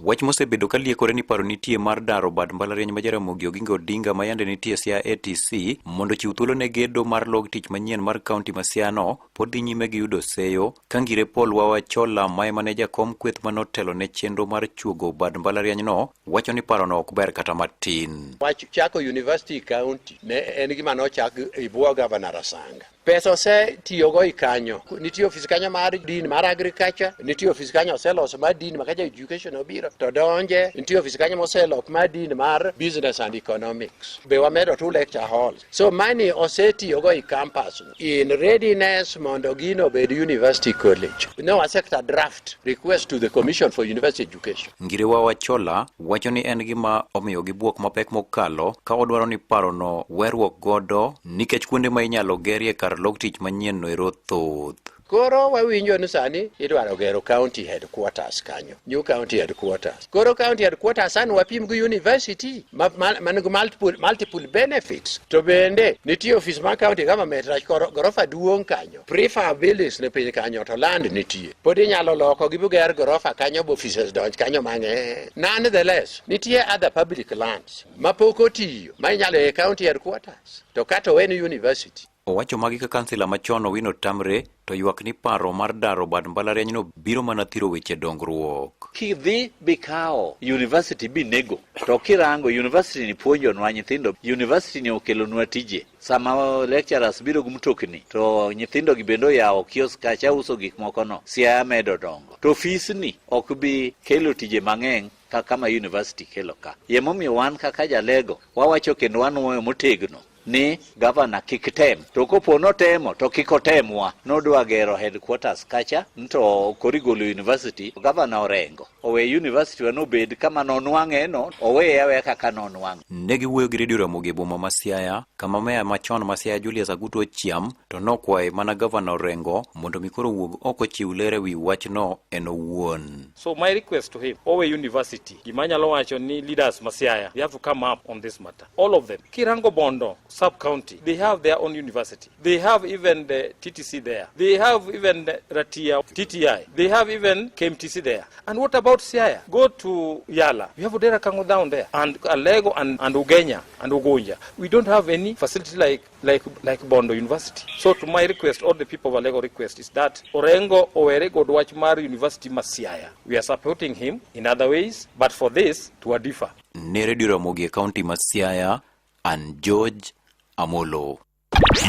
Wach mosebedo ka liekore ni paro nitie mar daro bad mbalariany ma Jaramogi Oginga Odinga ma yande nitie Siaya ATC mondo ochiw thuolo ne gedo mar log tich manyien mar kaunti ma Siaya no pod dhi nyime gi yudo seyo ka Ngire Paul Wawachola ma ema ne jakom kweth ma notelo ne chenro mar chuogo bad mbalariany no wacho ni parono ok ber kata matin. Wach chako university county ne en gima nochak e bwo Governor Rasanga. Pesa osetiyogo i kanyo. Nitie ofis kanyo mar dean mar agriculture, nitie ofis kanyo oseloso mar dean ma kacha education obiro to donje, nitie ofis kanyo moselok mar dean mar business and economics. Be wamedo 2 lecture halls. So money osetiyogo i campus in readiness mondo gino obed university college. No wasector draft request to the Commission for University Education. Ngire Wawachola wacho ni en gima omiyo gibuok mapek mokalo ka odwaro ni parono weruok godo nikech kuonde ma inyalo gerie kar log tich manyien no ero thoth. Koro wawinjo ni sani idwaro gero county headquarters kanyo, new county headquarters. Koro county headquarters sani wapim gi university man gi multiple benefits. To bende nitie ofis mar county government rach gorofa duong' kanyo. Prefab buildings ne piny kanyo to land nitie. Pod inyalo loko gi buger gorofa kanyo bo offices donj kanyo mang'eny. Nonetheless, nitie other public lands ma pok otiyo ma inyalo e county headquarters. To kata owen university. Owacho magi ka kansila machon Owino Tamre to ywak ni paro mar daro bad mbalarianyno biro mana thiro weche dongruok. Kidhi bikawo university binego to kirango university ni puonjonwa nyithindo, university ni okelonwa tije. Sama lecturers biro gi mtokni to nyithindo gi bende oyawo kiosk kacha uso gik moko no, Siaya medo dongo. To fees ni ok bi kelo tije mang'eny kaka ma university kelo ka. Emomiyo wan kaka jalego wawacho kendo wanuoyo motegno ni gavana kik tem, to kopo notemo to kik otemwa. Nodwa gero headquarters kacha to koro igolo university, gavana Orengo owe university wa nobed kama nonwang'e no, oweye aweya kaka nonwang'e. Ne giwuoyo gi Radio Ramogi e boma ma Siaya, kama meya machon ma Siaya Julius Agutu Ochiam to nokwaye mana gavana Orengo mondo mi koro owuog oko ochiw ler e wi wachno en owuon. So my request to him, owe university, gima anyalo wacho ni leaders ma Siaya, they have to come up on this matter. All of them. Kirango Bondo sub-county, they have their own university. They have even the TTC there. They have even the Ratia TTI. They have even KMTC there. And what about Siaya? Go to Yala. We have Odera Kango down there. And Alego and Ugenya and Ugunja. We don't have any facility like Bondo University. So to my request, all the people of Alego request is that Orengo Owere Godwach Mar University ma Siaya. We are supporting him in other ways, but for this, to a differ. Ne Radio Ramogi e kaunti ma Siaya, an George Amolo.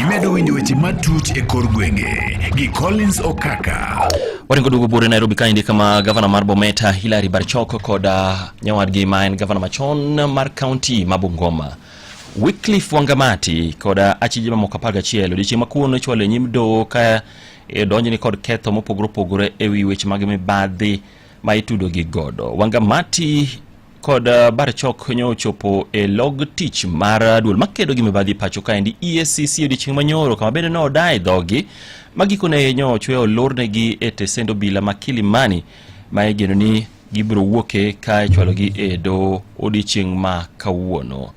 Imedo winjo weche matut e kor gwenge gi Collins Okaka. Waringo duogo buore Nairobi kaendi kama gavana mar Bometa Hilary Barchok kod nyawadgi ma en gavana machon mar kaunti ma Bungoma Wycliffe Wangamati kod achije mamoko 11 odiechieng' ma kawuono ichwalo e nyim doho ka donjni kod ketho mopogore opogore e wi weche mag mibadhi ma itudo gi godo. Wangamati kod Barchok nyo ochopo e log tich mar duol makedo gi mibadhi pacho kaendi EACC odiechieng' manyoro kama bende nodaye dhogi ma gikone nyo ochwe olornegi e tesend obila ma Kilimani ma igeno ni gibiro wuoke ka ichwalogi e doho odiechieng' ma kawuono.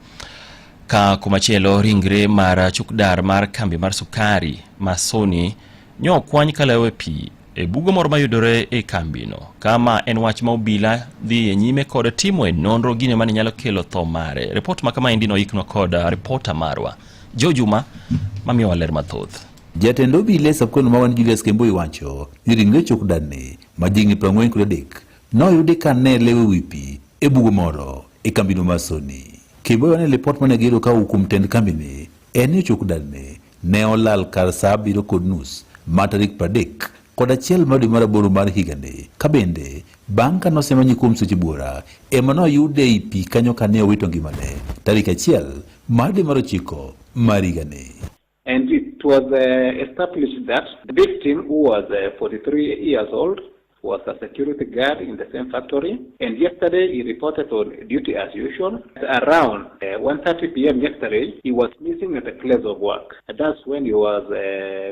Ka kumachielo ringre mar chukdar mar kambi mar sukari ma Sony nyo okwany kalewo e pi e bugo moro mayudore e kambino kama en wach ma obila dhi e nyime kod timo e nonro gino mane nyalo kelo tho mare. Ripot ma kamaendi noiknwa kod ripota marwa Joe Juma mamiyowa ler mathoth. Jatend obila e sabkono ma wan Julius Kemboi wacho ni ringre chok dani ma jahigni 43 noyudi ka ne lewe wi pi e bugo moro e kambino mar Sony. Kemboi wacho ni lipot mane giyudo ka owuok kuom tend kambini en ni ochok dani ne olal kar saa 7:30 mar tarik 31 mar dwe mar aboro mar higani ka bende bang' ka nosemanye kuom seche buora ema noyude ei pi kanyo ka ne owito ngimane tarik 1 mar dwe mar ochiko mar higani. And it was established that the victim, who was 43 years old, was a security guard in the same factory. And yesterday he reported on duty as usual. Around 1:30 p.m. yesterday, he was missing at the place of work. That's when he was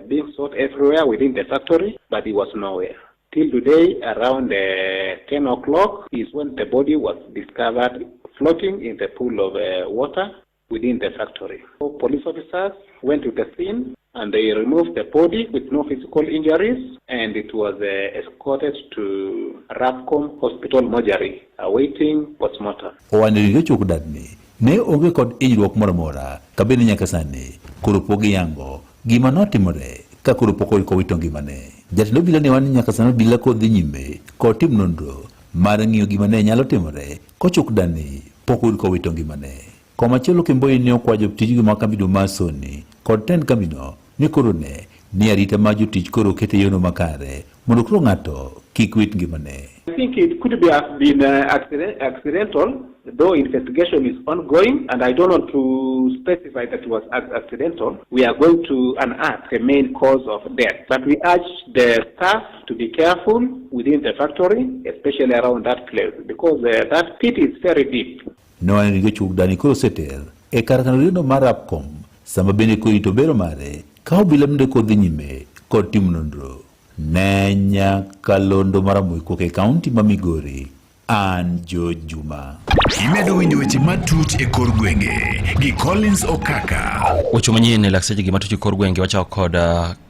being sought everywhere within the factory, but he was nowhere. Till today, around 10 o'clock, is when the body was discovered floating in the pool of water within the factory. So police officers went to the scene and they removed the body with no physical injuries, and it was escorted to Rapcom Hospital mortuary, awaiting postmortem. Owacho ni ringre chok dadni ne onge kod hinyruok moro amora ka bende nyaka sani koro pok giyango gima notimore ka koro pok owito ngimane. Jatend obila ne wacho ni nyaka sani obila kod dhi nyime kod timo nonro mar ng'iyo gima ne nyalo timore kochok dani pok oyud kowito ngimane. Komachielo Kemboi ne okwayo jotijgi mag kambino mar Sony kod tend kambino ni koro ne ni arita mar jotich koro oket e yono makare mondo koro ng'ato kik wit ngimane. I think it could be have been accidental, though investigation is ongoing, and I don't want to specify that it was accidental. We are going to unearth the main cause of death. But we urge the staff to be careful within the factory, especially around that place, because that pit is very deep. Nowacho ni jochung dani koro oseter e kar kano lendo mar Rapcom sama bende korito bero mare ka obila bende kod dhi nyime kod timo nonro. Ne nyakalondo mar Ramogi kowuok e kaunti ma Migori, an George Juma. Imedo winjo weche matuch e kor gwenge gi Collins Okaka. Weche manyien e lak seche gi matuch e kor gwenge wachako kod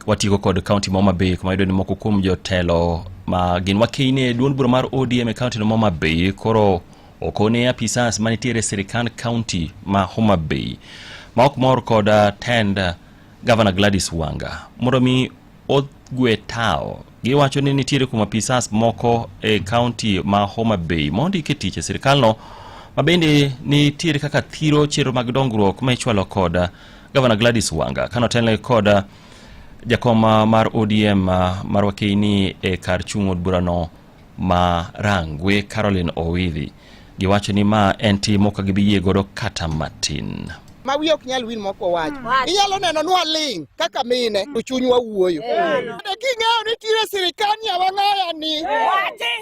watieko kod kaunti ma Homa Bay kuma yudo ni moko kuom jotelo ma gin wakeini e duond bura mar ODM e kaunti no ma Homa Bay koro okone apisas manitiere e sirikand kaunti ma Homa Bay ma ok mor kod tend Gavana Gladys Wanga mondo mi ogwe tawo. Giwacho ni nitiere kuom apisas moko e kaunti ma Homa Bay mondik e tich e sirkalno ma bende nitiere kaka thiro chenro mag dongruok ma ichwalo kod Gavana Gladys Wanga kanotelne kod jakom mar ODM mar Wakeini e kar chung' od burano ma Rangwe Caroline Owidhi. Giwacho ni ma en tim ok gibi yie godo kata matin. Ma wiye ok nyal wil mok wawacho. Inyalo neno ni waling' kaka mine to chunywa wuoyo. De king'eyo ni tire sirikal nyawang'aya ni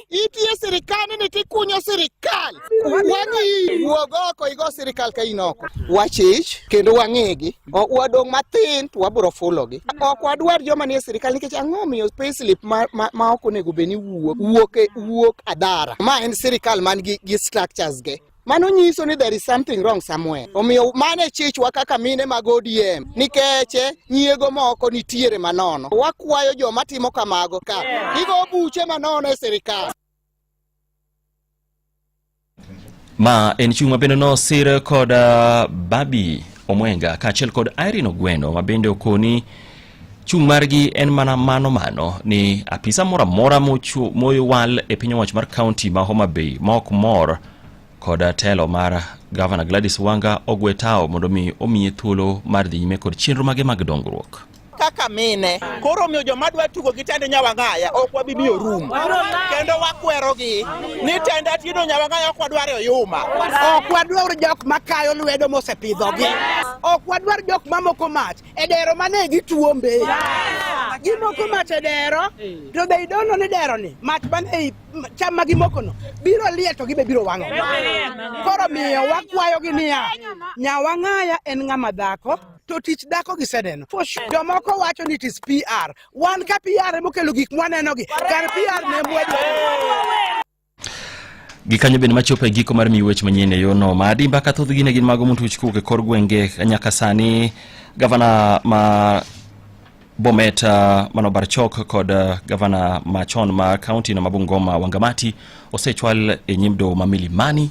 itiye sirikal ni tikunyo sirikal. Wang'i wuog oko igo sirikal ka in oko. Wachich kendo wang'egi. Wadong' mathin to wabiro fulogi. Ok wadwar joma nie sirikal nikech ang'o omiyo payslip ma ok onego bed ni wuok wuok wuok adhara. Ma en sirikal man gi structures ge. Mano nyiso ni there is something wrong somewhere. Omiyo mano e chichwa kaka mine mag ODM nikech nyiego moko nitiere manono. Wakwayo joma timo kamago ka gigo buche manono e sirikal. Ma en chung' ma bende nosir kod Babi Omwenga kaachiel kod Irene Ogweno ma bende okoni chung' margi en mana mano mano ni apisa moro amora mowal e piny owacho mar kaunti ma Homa Bay ma ok mor kod telo mar Gavana Gladys Wanga ogwe tawo mondo mi omiye thuolo mar dhi nyime kod chenro mage mag dongruok. Kaka mine koro omiyo joma dwa tugo gi tend Nyawang'aya ok wabi miyo rum, kendo wakwerogi ni tend Atieno Nyawang'aya ok wadwar e oyuma. Ok wadwar jok makayo lwedo mosepidhogi, ok wadwar jok mamoko mach e dero mane gituombe. Gimoko mach e dero to they don't know ni dero ni mach mane ei cham ma gimokono biro liel to gibe biro wang'o. Koro miyo wakwayogi niya, Nyawang'aya en ng'ama dhako to tich dhako giseneno. For sure. Jomoko wacho ni it is PR. Wan ka PR emokelo gik mwanenogi, kar PR ne mwadwaro. Gikanyo bende machopo e giko mar miyo weche manyien e yono ma adimba ka thothgi ne gin mago motuch kowuok e kor gwenge nyaka sani. Gavana ma Bomet mano Barchok kod gavana machon ma kaunti no ma Bungoma Wangamati osechwal e nyim doho ma Milimani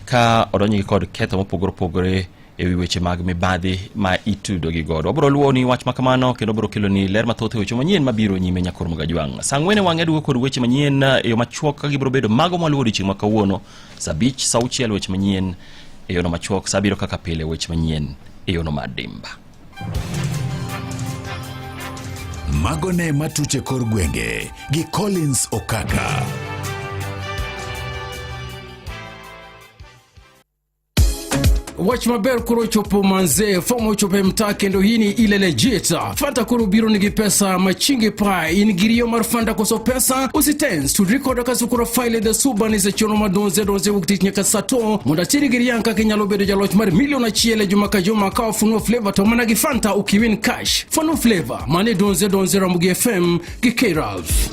ka odonjgi kod ketho mopogore opogore e wi weche mag mibadhi ma itudo gi godo. Wabiro luwo ni wach ma kamano kendo biro kelo ni ler mathoth e weche manyien mabiro nyime nyakor Mugajwang'. Saa ang'wen e wang'e aduogo kod weche manyien e yo machuok ka gibiro bedo mago mwaluwo odiochieng' ma kawuono saa abich, saa auchiel weche manyien e yono machuok, saa abiriyo kaka pile weche manyien e yono mar dimba. Mago ne matuche kor gwenge gi Collins Okaka. Wach maber koro ochopo manze, fom ochopo e mtaa kendo hii ni ile legit. Fanta koro biro nigi pesa machingi pa, in gi riyo mar Fanta koso pesa? Usitens, tudri koda Kasukura File the Suban is chenro ma donze donze wuok tich nyaka saa to mondo ateri gi riang kaka inyalo bedo jaloch mar milion achiel e juma ka juma ka wafunua flavor to mana gi Fanta ukiwin cash. Funua flavor mane donze donze Ramogi FM gi K-Ralph.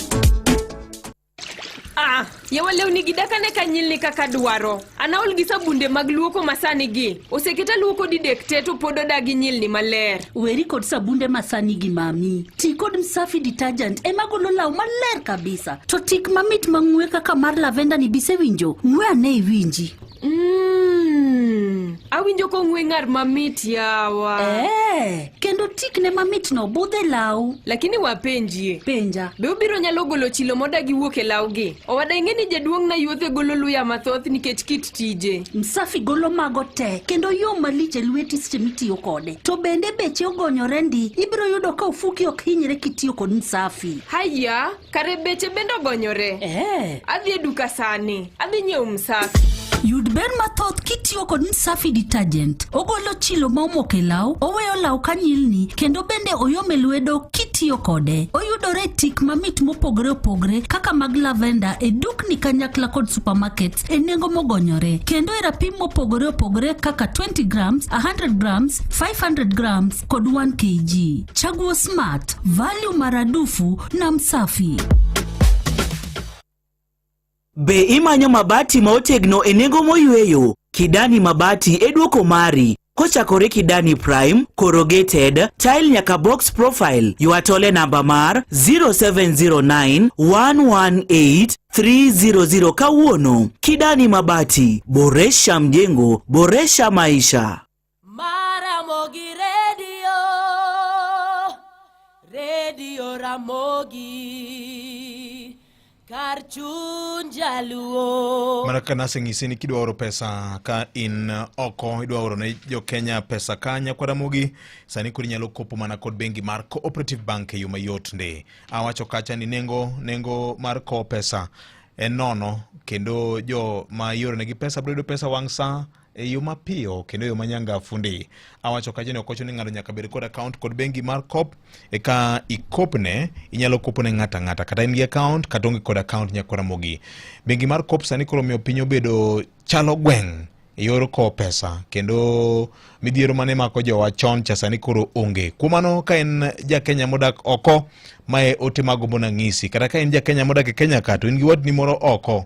Ah, yawa lewni gi dakane ka nyilni kaka dwaro. An aol gi sabunde mag luoko masani gi. Oseketa luoko didek te to pod odagi nyilni maler. Weri kod sabunde masani gi mami. Ti kod Msafi detergent ema golo law maler kabisa. To tik mamit mang'we kaka mar lavender ni bisewinjo? Ng'we ane iwinji. Awinjo kong'we ng'ar mamit yawa. Eh, kendo tikne mamitno budho e law. Lakini wapenjie. Penja. Be obiro nyalo golo chilo modagi wuok e lawgi? Owada ing'e ni jaduong' na yuothe golo luya mathoth nikech kit tije. Msafi golo mago te kendo yom malich e lweti seche mitiyo kode. To bende beche ogonyore ndi, ibiro yudo ka ofuki ok hinyre kitiyo kod Msafi. Haya, Kare beche bende ogonyore. Eh. Adhi e duka sani. Adhi nyiewo msafi. Yud ber mathoth kitiyo kod Msafi detergent. Ogolo chilo ma omoko e law, oweyo law ka nyilni, kendo bende oyom e lwedo kitiyo kode. Oyudore e tik mamit mopogore opogore kaka mag lavender e dukni kanyakla kod supermarkets e nengo mogonyore, kendo e rapim mopogore opogore kaka 20 grams, 100 grams, 500 grams kod 1 kg. Chaguo Smart, value maradufu na Msafi. Be imanyo mabati ma otegno e nengo moyweyo? Kidani Mabati e duoko mari. Kochakore Kidani Prime, Corrugated, Tile nyaka Box Profile, ywa tole namba mar 0709 118 300 kawuono. Kidani Mabati, boresha mjengo, boresha maisha. Maramogi Radio, Radio Ramogi, kar chuny jaluo. Mana kaka naseng'isi ni kidwa oro pesa ka in oko idwa oro ne jo Kenya pesa ka nyakwa Ramogi sani koro inyalo kopo mana kod bengi mar Cooperative Bank e yo mayot ndi. Awacho kacha ni nengo nengo mar kowo pesa en nono kendo jo ma ioronegi pesa biro yudo pesa wang' sa e yo mapiyo kendo e yo manyangafu ndi. Awacho kacha ni ok ochuno ni ng'ato nyaka bed kod account kod bengi mar Coop eka ikopne, inyalo kopo ne ng'ato ang'ata kata in gi account kata onge kod account nyaka Ramogi. Bengi mar Coop sani koro miyo piny obedo chalo gweng' e yor kowo pesa kendo midhiero mane mako jowa chon cha sani koro onge. Kuom mano ka en ja Kenya modak oko, mae ote magombo nang'isi. Kata ka en ja Kenya modak e Kenya ka to in gi watni moro oko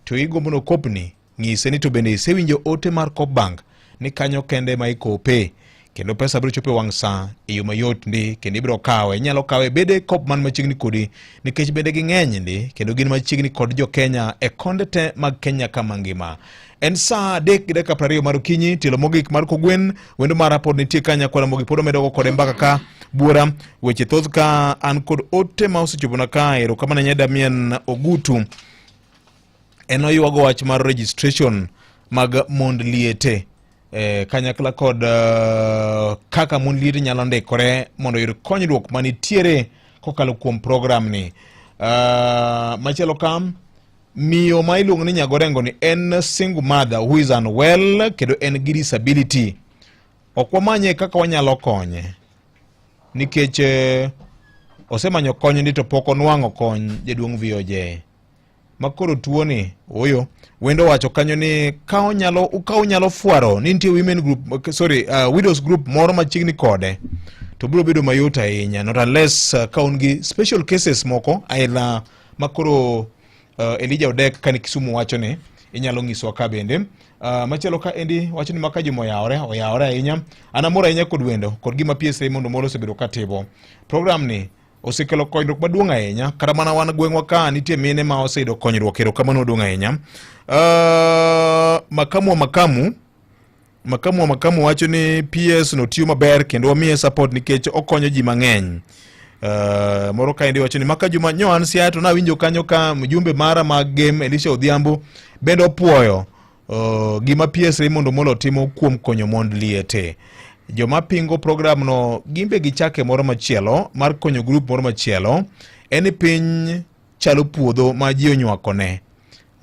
to igombo nokopni Ng'ise ni to bende isewinjo ote mar Coop Bank ni kanyo kende ma ikope kendo pesa biro chopo e wang' sa e yo mayot ndi kendo ibiro kawe. Inyalo kawe bede Coop man machiegni kodi nikech bende ging'eny ndi kendo gin machiegni kod jo Kenya e konde te mag Kenya kama ngima. En saa 3:20 mar okinyi, tielo mogik mar kogwen, wendo mara pod nitie ka nyakwara Ramogi pod omedogo kode mbaka ka buora. Weche thoth ka an kod ote ma osechopona ka, erokamano ahinya Damian Ogutu. En oywago wach mar registration mag mond liete kanyakla kod kaka mond liete nyalo ndikore mondo oyud konyruok manitiere kokalo kuom program ni. Machielo ka miyo ma iluongo ni Nyagorengo ni en single mother who is unwell kendo en gi disability. Ok wamanye kaka wanyalo konye nikech osemanyo kony ni to pok onwang'o kony jaduong' VOJ. Makoro tuoni oyo wendo wacho kanyo ni ka onyalo fwaro ni nitie women group, sorry, widows group moro machiegni kode to biro bedo mayot ahinya, not unless ka un gi special cases moko aila makoro Elijah Odek kani Kisumu wacho ni Inyalo nyisowa ka bende. Machielo ka endi wacho ni maka juma oyawore, oyawore ahinya. An amor ahinya kod wendo kod gima PS Raymond Omolo osebedo ka timo. Program ni osekelo konyruok maduong' ahinya kata mana wan gweng'wa ka nitie mine ma oseyudo konyruok erokamano maduong' ahinya. Makamu wa makamu makamu wa makamu wacho ni PS no tiyo maber kendo wamiye support nikech okonyo ji mang'eny. Moro kaendi wacho ni maka juma nyo an Siaya to nawinjo kanyo ka mjumbe mara mag Gem Elisha Odhiambo bende opuoyo gima PS Raymond Omolo timo kuom konyo mond liete. Joma pingo program no gimbe gichake moro machielo mar konyo grup moro machielo en ni piny chalo puodho ma ji onywakone.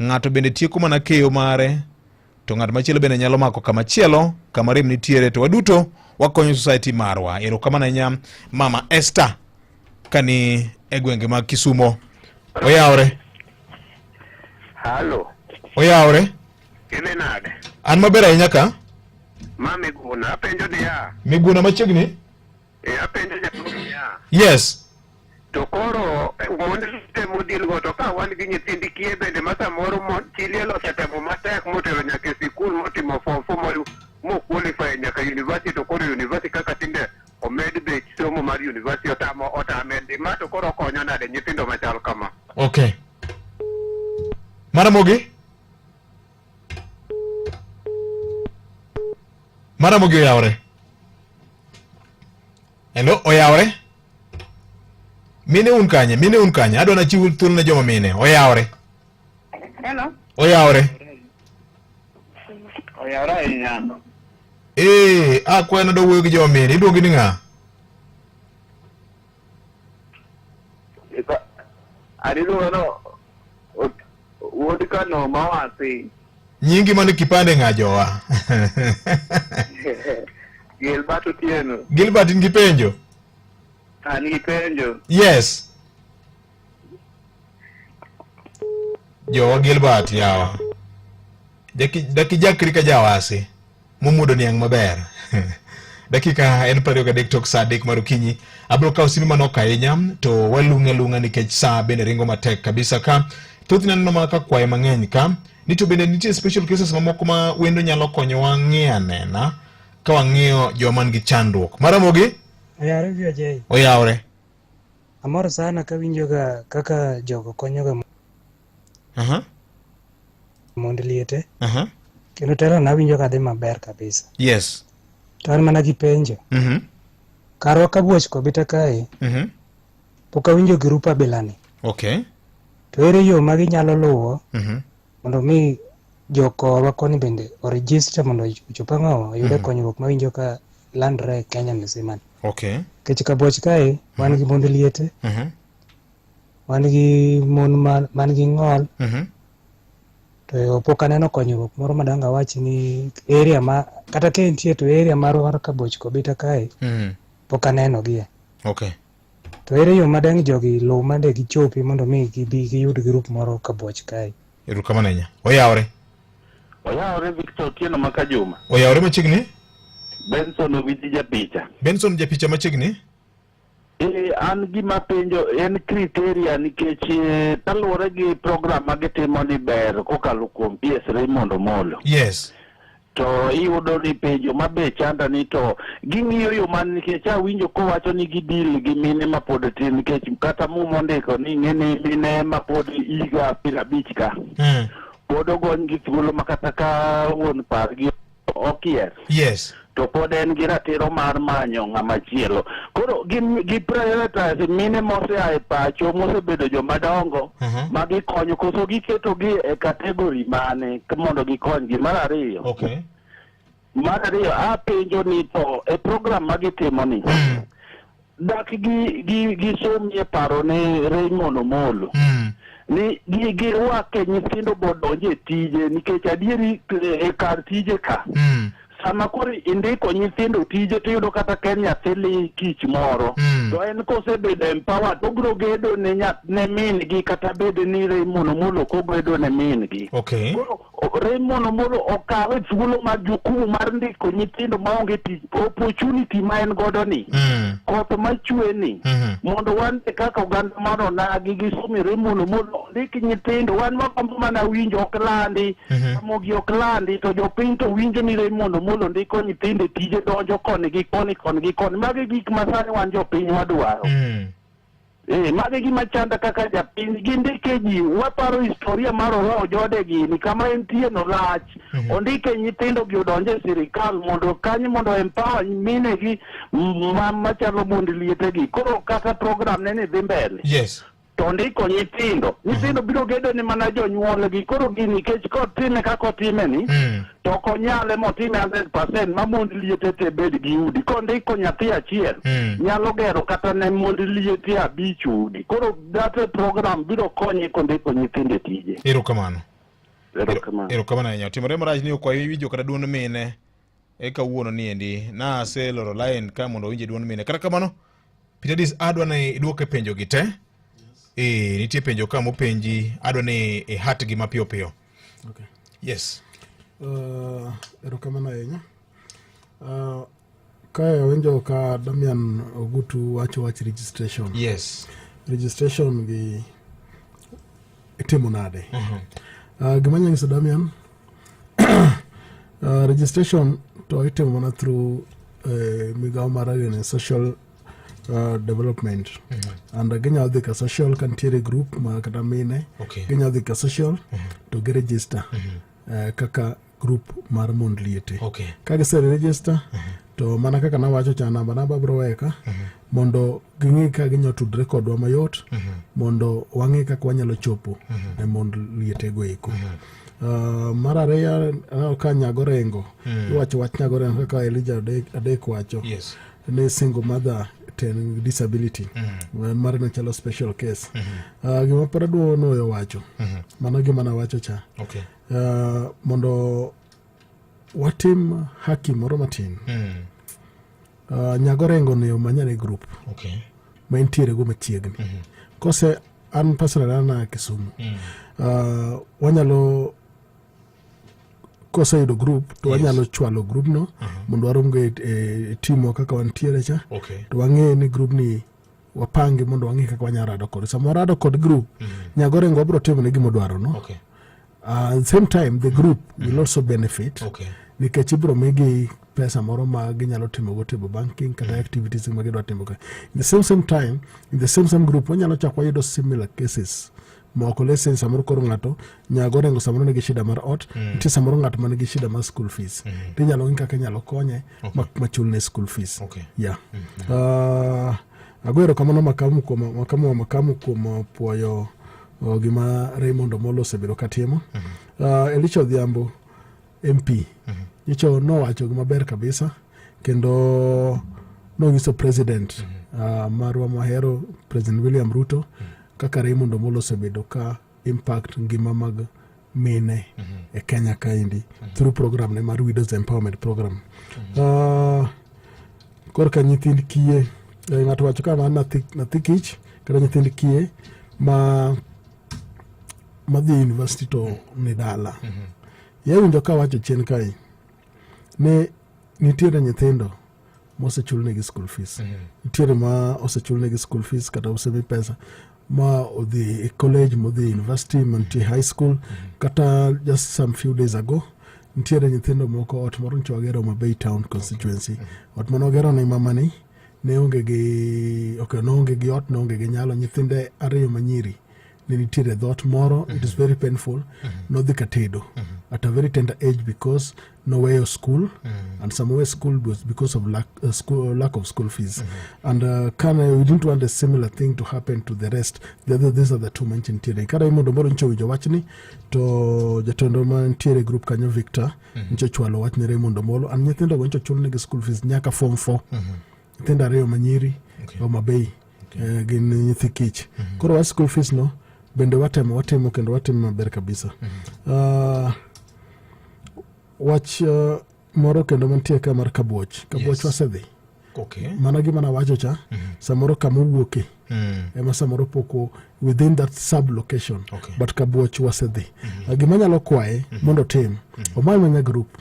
Ng'ato bende tieko mana keyo mare to ng'at machielo bende nyalo mako kama chielo kama rem nitiere to waduto wakonyo society marwa. Erokamano ahinya Mama Esther kani e gwenge mag Kisumo. Oyawre. Halo. Oyawre. Idhi nade? An maber ahinya ka. Ma Miguna, apenjo niya. Miguna machiegni? E, apenjo jaduong' niya. Yes. To koro mond temo deal go to ka wan gi nyithind kiye bende ma samoro mon chi liel osetemo matek motero nyaka e sikul motimo form four mo mo qualify nyaka university to koro university kaka tinde omed bech somo mar university otamo otame ndi ma to koro okonyo nade nyithindo machal kama. Okay. Maramogi? Maramogi oyawore. Hello, oyawore? Mine un kanye? Mine un kanye? Adwa nachiw thuolo ne joma mine. Oyawore. Hello. Oyawore. Oyawore ahinya. Eh, akwayo nadwa wuoyo gi joma mine. Iluongi ni ng'a? An iluonga no wuod Kano mawasi. Nyingi mane kipande ng'a jowa? Gilbert Otieno. Gilbert in gi penjo? An gi penjo. Yes. Jowa Gilbert yawa. Daki jakri ka jawasi. Momuodo niang' maber. Dakika en 23 tok saa 3 mar okinyi. Abiro kawo sime manok ahinya to walung'e alung'a nikech saa bende ringo matek kabisa ka. Thothne aneno mana ka kwayo mang'eny ka. Ni to bende nitie special cases mamoko ma wendo nyalo konyowa ng'iyo anena ka wang'iyo joma nigi chandruok. Maramogi? Oyawre VOJ. Oyawre. Amor sana kawinjoga kaka jogo konyoga mond liete. Kendo telo nawinjo ka dhi maber kabisa. Yes. To an mana gi penjo. Karwa Kabuoch Kobita kae, pok awinjo grup abilani. Okay. To ere yo ma ginyalo luwo mondo mi jokorwa koni bende oregister mondo ochop ang'owa oyude konyruok mawinjo ka landre e Kenya mzima. Okay. Nikech Kabuoch kae wan gi mond liete, wan gi mon man gi ng'ol, to pok aneno konyruok moro madang' awach ni area ma kata ka entie to area marwa mar Kabuoch Kobita kae pok aneno gie. Okay. To ere yo madang' jogi luw mande gichopi mondo mi gibi giyud grup moro Kabuoch kae. Erokamano ahinya. Oyawre. Oyawre Victor Otieno ma Kajuma. Oyawre machiegni. Benson Owiti japicha. Benson japicha machiegni. An gima penjo en criteria nikech kaluwore gi program ma gitimo ni ber kokalo kuom PS Raymond Omolo. Yes. To iyudo ni penjo ma be chanda ni to ging'iyo yo man nikech awinjo kowacho ni gidil gi mine ma pod tin nikech kata Muma ondiko ni ing'e ni mine ma pod higa 50 ka pod ogony gi thuolo ma kata ka wuon pargi okier. Yes. To pod en gi ratiro mar manyo ng'ama chielo. Koro gi prioritize mine mosea e pacho mosebedo joma dongo ma gikonyo koso giketo gi e category mane mondo gikonygi. Mar ariyo. Okay. Mar ariyo apenjo ni to e program ma gitimo ni dak gi somie paro ne Raymond Omolo. Ni girwake nyithindo bodonje e tije nikech adieri e kar tije ka. Sama koro indiko nyithindo tije to iyudo kata ka en nyathi li kich moro. To en kosebedo empowered obiro gedo ne ne min gi kata bed ni Raymond Omolo ok ogedo ne min gi. Okay. Koro Raymond Omolo okawe thuolo mar jukumu mar ndiko nyithindo maonge tich, opportunity ma en godo ni. Koth machwe ni. Mondo wan be kaka oganda mar onagi gi somi Raymond Omolo ondik nyithindo wan wagombo mana winjo ok landi Ramogi ok landi to jopiny to winjo ni Raymond Omolo ndiko nyithindo e tije donjo koni gi koni koni gi koni mago e gik ma sani wan jopiny wadwaro Eh, mago e gima chanda kaka japiny gindike ji waparo historia mar Oloo Jode gini kama entie no lach ondike nyithindo gi odonje e sirikal mondo kanyo mondo empower minegi ma, machalo mond liete gi koro kata program ne ni dhi mbele Yes. to ondiko nyithindo nyithindo biro gedo ni mana jonyuolgi koro gini nikech kotime kaka otime ni to ok onyale motime 100% ma mond liete te bed gi udi kondiko nyathi achiel nyalo gero kata ne mond liete abich udi koro that program biro konye kondiko nyithindo e tije Erokamano. Erokamano. Erokamano ahinya. Otimore marach ni ok wawinjo kata duond mine e kawuono ni endi. Naseloro line ka mondo owinje duond mine. Kata kamano, Peter Dis adwa ni iduoke penjo gi te. Eh, nitie penjo ka mopenji adwa ni ihat gi mapiyo piyo. Okay. Yes. Erokamano ahinya. Kae awinjo ka Damian Ogutu wacho wach registration. Yes. Registration gi itimo nade? Gima anyalo nyiso Damian, registration to itimo mana through migawo mar agene social development. And ginyalo dhi ka social ka nitiere group ma kata mine ginyalo dhi ka social to gi register kaka group mar mond liete. Ka gise register to mana kaka nawacho cha namba namba bro weyo ka mondo ging'e ka ginyalo tudre kodwa mayot mondo wang'e kaka wanyalo chopo ne mond liete go eko. Mar ariyo aneno ka Nyagorengo iwacho wach Nyagorengo kaka Elijah Adek wacho ni single mother ten disability mare ne chalo special case. Gima pod adwa nuoyo wacho mano gima nawacho cha mondo watim haki moro matin. Nyagorengo ni omanyane group ma entiere go machiegni. Kose an personally an a Kisumu. Wanyalo koseyudo group to wanyalo chwalo group no mondo warom go e team wa kaka wantiere cha. To wang'e ni group ni wapangi mondo wang'e kaka wanyalo rado kode. Sama warado kod group, Nyagorengo wabiro timo ne gima odwaro no. Same time the group will also benefit nikech ibiro migi pesa moro ma ginyalo timo go table banking kata activities ma gidwa timo ka. In the same time, in the same group wanyalo chako wayudo similar cases moko. Let's say samoro koro ng'ato Nyagorengo samoro nigi shida mar ot, nitie samoro ng'at ma nigi shida mar school fees. Tinyalo ng'i kaka inyalo konye ma chulne school fees. Yeah. Ago erokamano makamu wa makamu kuom puoyo gima Raymond Omolo osebedo katimo. Elisha Odhiambo MP nyicho nowacho gima ber kabisa kendo nonyiso president marwa mwahero President William Ruto kaka Raymond Omolo osebedo ka impact ngima mag mine e Kenya kaendi through program ne mar Widows Empowerment Program. Korka nyithind kiye, ng'ato wacho ka man nyathi kich kata nyithind kiye ma madhi e university to ni dala. Yawinjo ka wacho chien kae ni nitiere nyithindo mosechulnegi school fees. Nitiere ma osechulnegi school fees kata osemi pesa ma odhi e college, modhi e university, mantie high school, kata just some few days ago nitiere nyithindo moko ot moro ncho wagero Homa Bay Town constituency. Ot mane wagero ne mamani ne onge gi okay, noonge gi ot, noonge gi nyalo, nyithinde ariyo manyiri ne nitiere e dhoot moro. It is very painful. Nodhi katedo at a very tender age because noweyo school, and some way school was because of lack of school fees. And kane we didn't want a similar thing to happen to the rest, the other, these are the two manche nitiere kata mondo moro ncho winjo wachni to jatendo mantiere e group kanyo Victor ncho chwalo wach ne Raymond Omolo and nyithindo go ncho chulnegi school fees nyaka form 4, nyithindo ariyo manyiri Homa Bay, gin nyithi kich. Koro wach school fees no bende watemo watimo kendo watimo maber kabisa. Wach moro kendo mantie ka mar Kabuoch. Kabuoch wasedhi. Mana gima nawacho cha, samoro kama owuoke ema samoro pok within that sub location, but Kabuoch wasedhi. Gima anyalo kwaye mondo otim, omany manya group,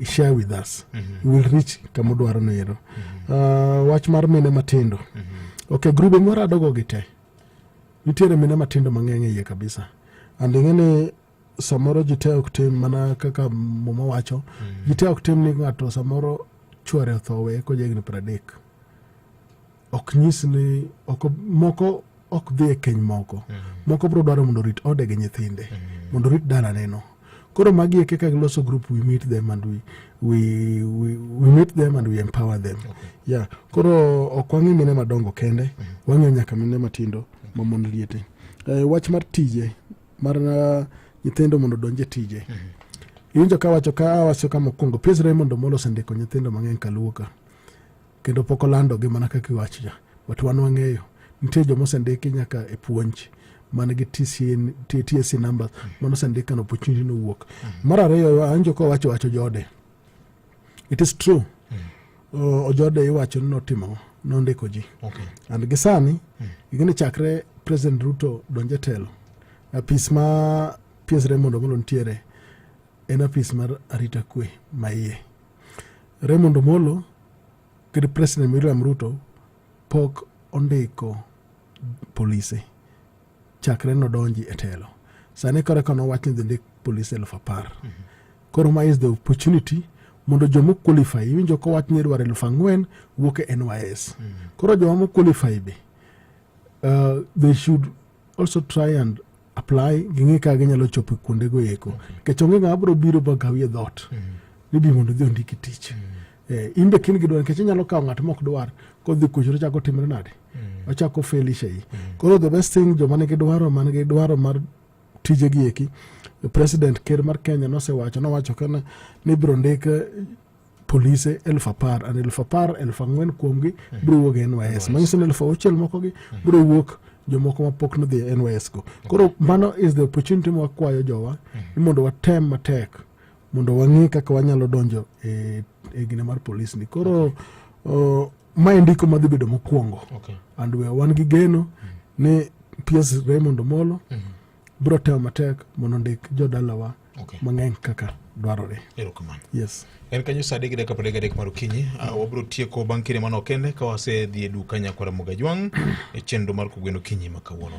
share with us, we will reach kama odwaro no ero. Wach mar mine matindo, okay, grube mwaradogo gi te. Nitiere mine matindo mang'eny e iye kabisa. And ing'e ni samoro ji te ok tim mana kaka muma wacho. Mm. Ji te ok tim ni ng'ato samoro chwore otho weye kojahigni 30. Ok nyis ni ok, moko ok dhi e keny moko. Mm. Moko biro dwaro mondo orit ode gi nyithinde. Mm. Mondo orit dalane no. Koro magi e kaka giloso group we meet them and we meet them and we empower them. Okay. Yeah. Koro ok wang'i mine madongo kende, mm -hmm. wang'iyo nyaka mine matindo mm -hmm. ma mon liete. Wach mar tije mar nyithindo mondo odonj e tije. Mm -hmm. Iwinjo ka wacho ka awacho ka mokwongo PS Raymond Omolo osendiko nyithindo mang'eny kaluo ka kendo pok olandogi mana kaka iwacho cha but wan wang'eyo nitie joma osendiki nyaka e puonj man gi TCN, TSC numbers mano osendik kan opportunity nowuok. Mar ariyo awinjo ka owacho wacho jode. It is true. Ojode iwacho ni notimo nondiko ji. Okay. And gi sani ing'e chakre President Ruto donje telo apis ma PS Raymond Omolo nitiere en apis mar arita kwe ma iye. Raymond Omolo kod President William Ruto pok ondiko polise chakre nodonji e telo. Sani koro ka nowach ni dhi ndik polise 10,000. Koro ma is the opportunity mondo joma qualify iwinjo kowach ni idwaro 4,000 wuok e NYS. Koro joma qualify be they should also try and apply ging'e kaka ginyalo chopo kuondego eko. Nikech onge ng'ama biro biro ba kawi e dhoot ni bi mondo odhi ondiki tich. In be kin gidwar nikech inyalo kawo ng'at mok dwar kodhi kucho to chako timre nade? Ochako felisha yi. Koro the best thing joma nigi dwaro man gi dwaro mar tije gi eki President ker mar Kenya nosewacho nowacho kana ni ibiro ndik polise 10,000 and 10,000 4,000 kuomgi biro wuok e NYS. Manyiso ni 6,000 moko gi biro wuok jomoko mapok nodhi e NYS go. Koro mano is the opportunity ma wakwayo jowa ni mondo watem matek mondo wang'e kaka wanyalo donjo e, e gine mar polis ni. Koro ma e ndiko madhi bedo mokwongo. Okay. And we wan gi geno ni PS Raymond Omolo biro temo matek mondo ondik jodalawa Okay. mang'eny kaka dwarore. Erokamano. Yes. En kanyo saa 3:33 mar okinyi. Wabiro tieko bang' kinde manok kende ka wasedhi e duka nyakwara Mugajwang' e chenro mar kogwen okinyi ma kawuono.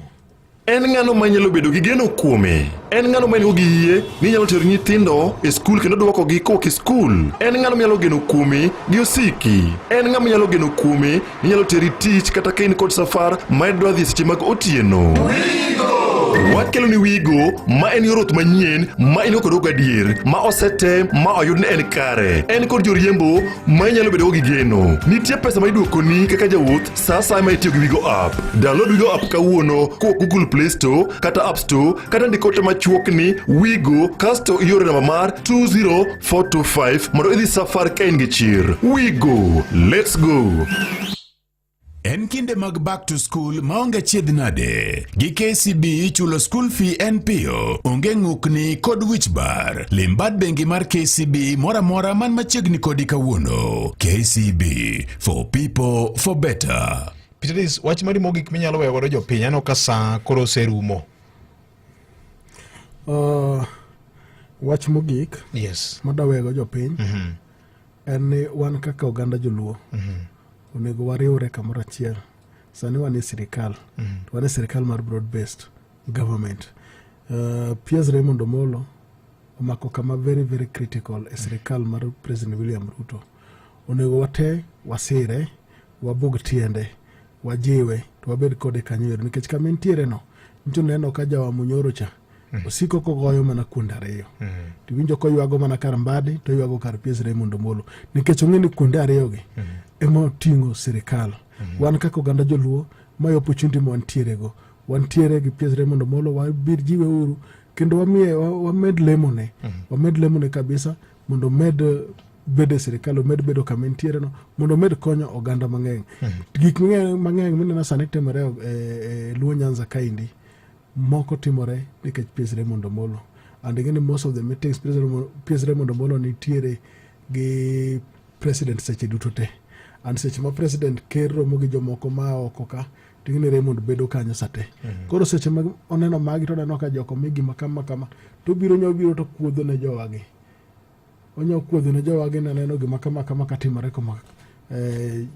En ng'ano ma inyalo bedo gi geno kuome? En ng'ano ma in-go gi yie ni inyalo tero nyithindo e skul kendo dwokogi kowuok e skul? En ng'ano minyalo geno kuome gi osiki? En ng'ama inyalo geno kuome ni nyalo teri tich kata ka in kod safar ma idwa dhi seche mag otieno? Wakelo ni Wigo ma en yor wuoth manyien ma in go kod gadier ma osetem ma oyud ni en kare. En kod joriembo ma inyalo bedogo gi geno. Nitie pesa ma iduokoni kaka jawuoth sa asaya ma itiyo gi Wigo app. Download Wigo app kawuono kowuok Google Play Store kata App Store kata ndik ote machuok ni Wigo kasto ioro namba mar 20425 mondo idhi safar ka in gi chir. Wigo, let's go. En kinde mag back to school maonge achiedh nade. Gi KCB chulo school fee en piyo, onge ng'ukni kod wich bar. Lim bad bengi mar KCB moro amora man machiegni kodi kawuono. KCB for people for better. Peter Davis, wach mari mogik minyalo weyo godo jopiny aneno ka saa koro oserumo. Wach mogik yes. madawego jopiny mm -hmm. en ni wan kaka oganda joluo mm -hmm. onego wariwre kamoro achiel. Sani wan e sirikal mm -hmm. wan e sirikal mar broad based government. PS Raymond Omolo omako kama very very critical e sirikal mar President William Ruto. Onego wate wasire, wabug tiende, wajiwe to wabed kode kanyo ero nikech kama entiere no ncho neno ka jawa Munyoro cha osiko kogoyo mana kuonde ariyo to iwinjo koywago mana kar Mbadi to oywago kar PS Raymond Omolo nikech ong'e ni kuonde ariyogi ema oting'o sirikal. Wan kaka oganda joluo mae opportunity ma wantiere go, wantiere gi PS Raymond Omolo, wabir jiwe uru kendo wamiye wamed lemone wamed lemone kabisa mondo omed bedo e sirikal, omed bedo kama entiere no mondo omed konyo oganda mang'eny. Gik mang'eny mineno sani timore e Luo Nyanza kaendi moko timore nikech PS Raymond Omolo. And ing'e ni most of the meetings PS Raymond Omolo nitiere gi president seche duto te. And seche ma president ker romo gi jomoko ma oko ka, to ing'e ni Raymond bedo kanyo sate. Koro seche ma oneno magi to oneno ka joko mi gima kama kama, to obiro nya obiro to kuodho ne jowagi. Onya kuodho ne jowagi ni aneno gima kama kama katimore kama.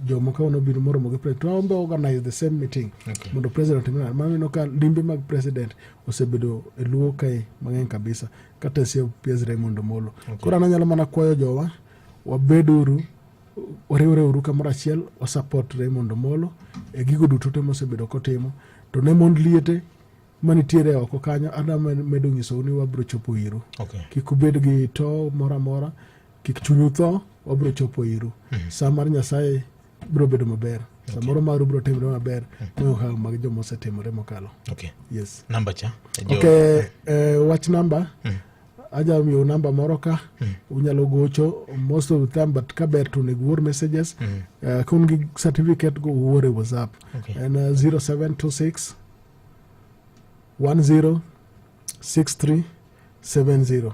Jomoko nobiro moromo gi president to wan be organize the same meeting mondo president otim nade. Mano ineno ka limbe mag president osebedo e luo kae mang'eny kabisa kata e PS Raymond Omolo. Koro an anyalo mana kwayo jowa wabeduru wariwre uru kamoro achiel wasupport Raymond Omolo e gigo duto te mosebedo kotimo to ne mond liete manitiere oko kanyo adwa medo nyisou ni wabiro chopo iru. Kik ubed gi to moro amora, kik chunyu tho, wabiro chopo iru. Sa mar Nyasaye biro bedo maber. Samoro maru biro timore maber mohingo kaka mag joma osetimore mokalo. Yes. Namba cha. Okay, wach namba. Aja miyo namba moro ka unyalo gocho most of the time but ka ber to onego uor messages. Ka un gi certificate go uor e WhatsApp. En 0726 10 63 70. Yeah. 0 7 2 6 1 0 6 3 7 0.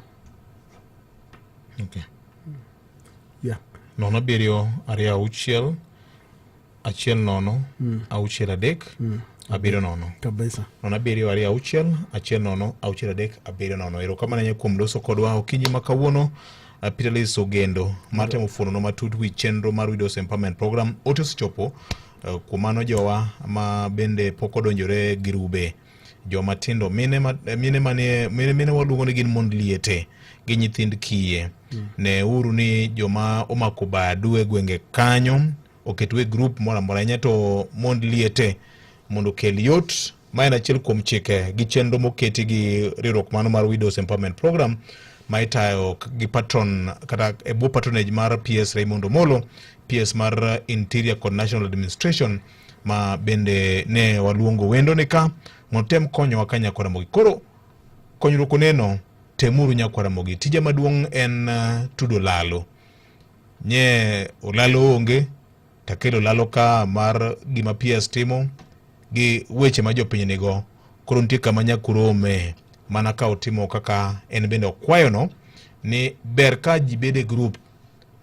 Kabisa. 0 7 2 6 1 0 6 3 7 0. Erokamano ahinya kuom loso kodwa okinyi ma kawuono. Peter Lis Ogendo mar temo fuonono matut wi chenro mar Widows Empowerment Program. Ote osechopo kuom mano jowa ma bende pok odonjore girube joma tindo mine mine manie mine mine waluongo ni gin mond liete gi nyithind kiye. Ne uru ni joma omako badu e gwenge kanyo oketu e group moro amora ahinya to mond liete mondo okel yot ma en achiel kuom chike gi chenro moketi gi riwruok mano mar Widows Empowerment Program ma itayo gi patron kata e bwo patronage mar PS Raymond Omolo, PS mar Interior kod National Administration ma bende ne waluongo wendo ni ka mondo tem konyowa ka Nyakwar Ramogi. Koro konyruok oneno, temuru Nyakwar Ramogi. Tija maduong' en tudo lalo. Nye olalo onge, takelo lalo ka mar gima PS timo gi weche ma jopiny nigo. Koro nitie kama nyakurome mana ka otimo kaka en bende okwayono ni ber ka ji bedo e group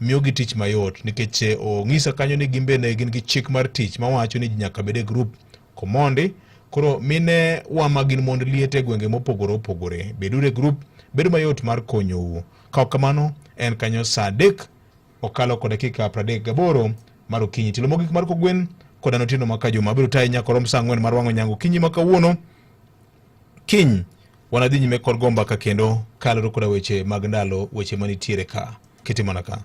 miyogi tich mayot nikech ong'isa kanyo ni gin bende gin gi chik mar tich mawacho ni ji nyaka bed e group komondi. Koro mine wa ma gin mond liete e gwenge mopogore opogore, beduru e group, bedo mayot mar konyou. Ka ok kamano, en kanyo saa 3 okalo kod dakika 38 mar okinyi. Tielo mogik mar kogwen kod an Otieno Makajuma abiro tayi nyaka rom saa 4 mar wang'o nyango okinyi ma kawuono. Kiny wanadhi nyime kod go mbaka kendo kaluwore koda weche mag ndalo, weche manitiere ka. Kete mana ka.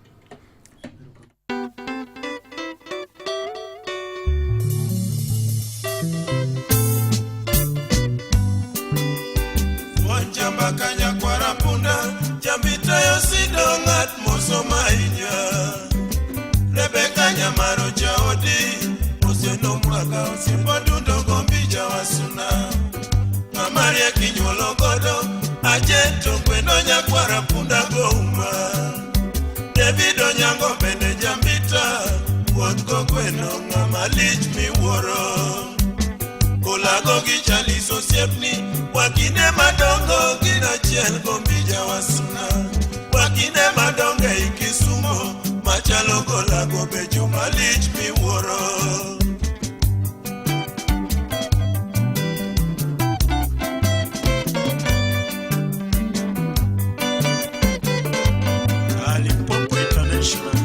David Onyango bende jambita, wuoth kogweno ng'ama lich miwuoro. Kolago gi Charles osiepni, wakinde madongo gin achiel gombija wasuna. Wakinde madongo ei Kisumo, machalo kolago be joma lich miwuoro. Limpopo International.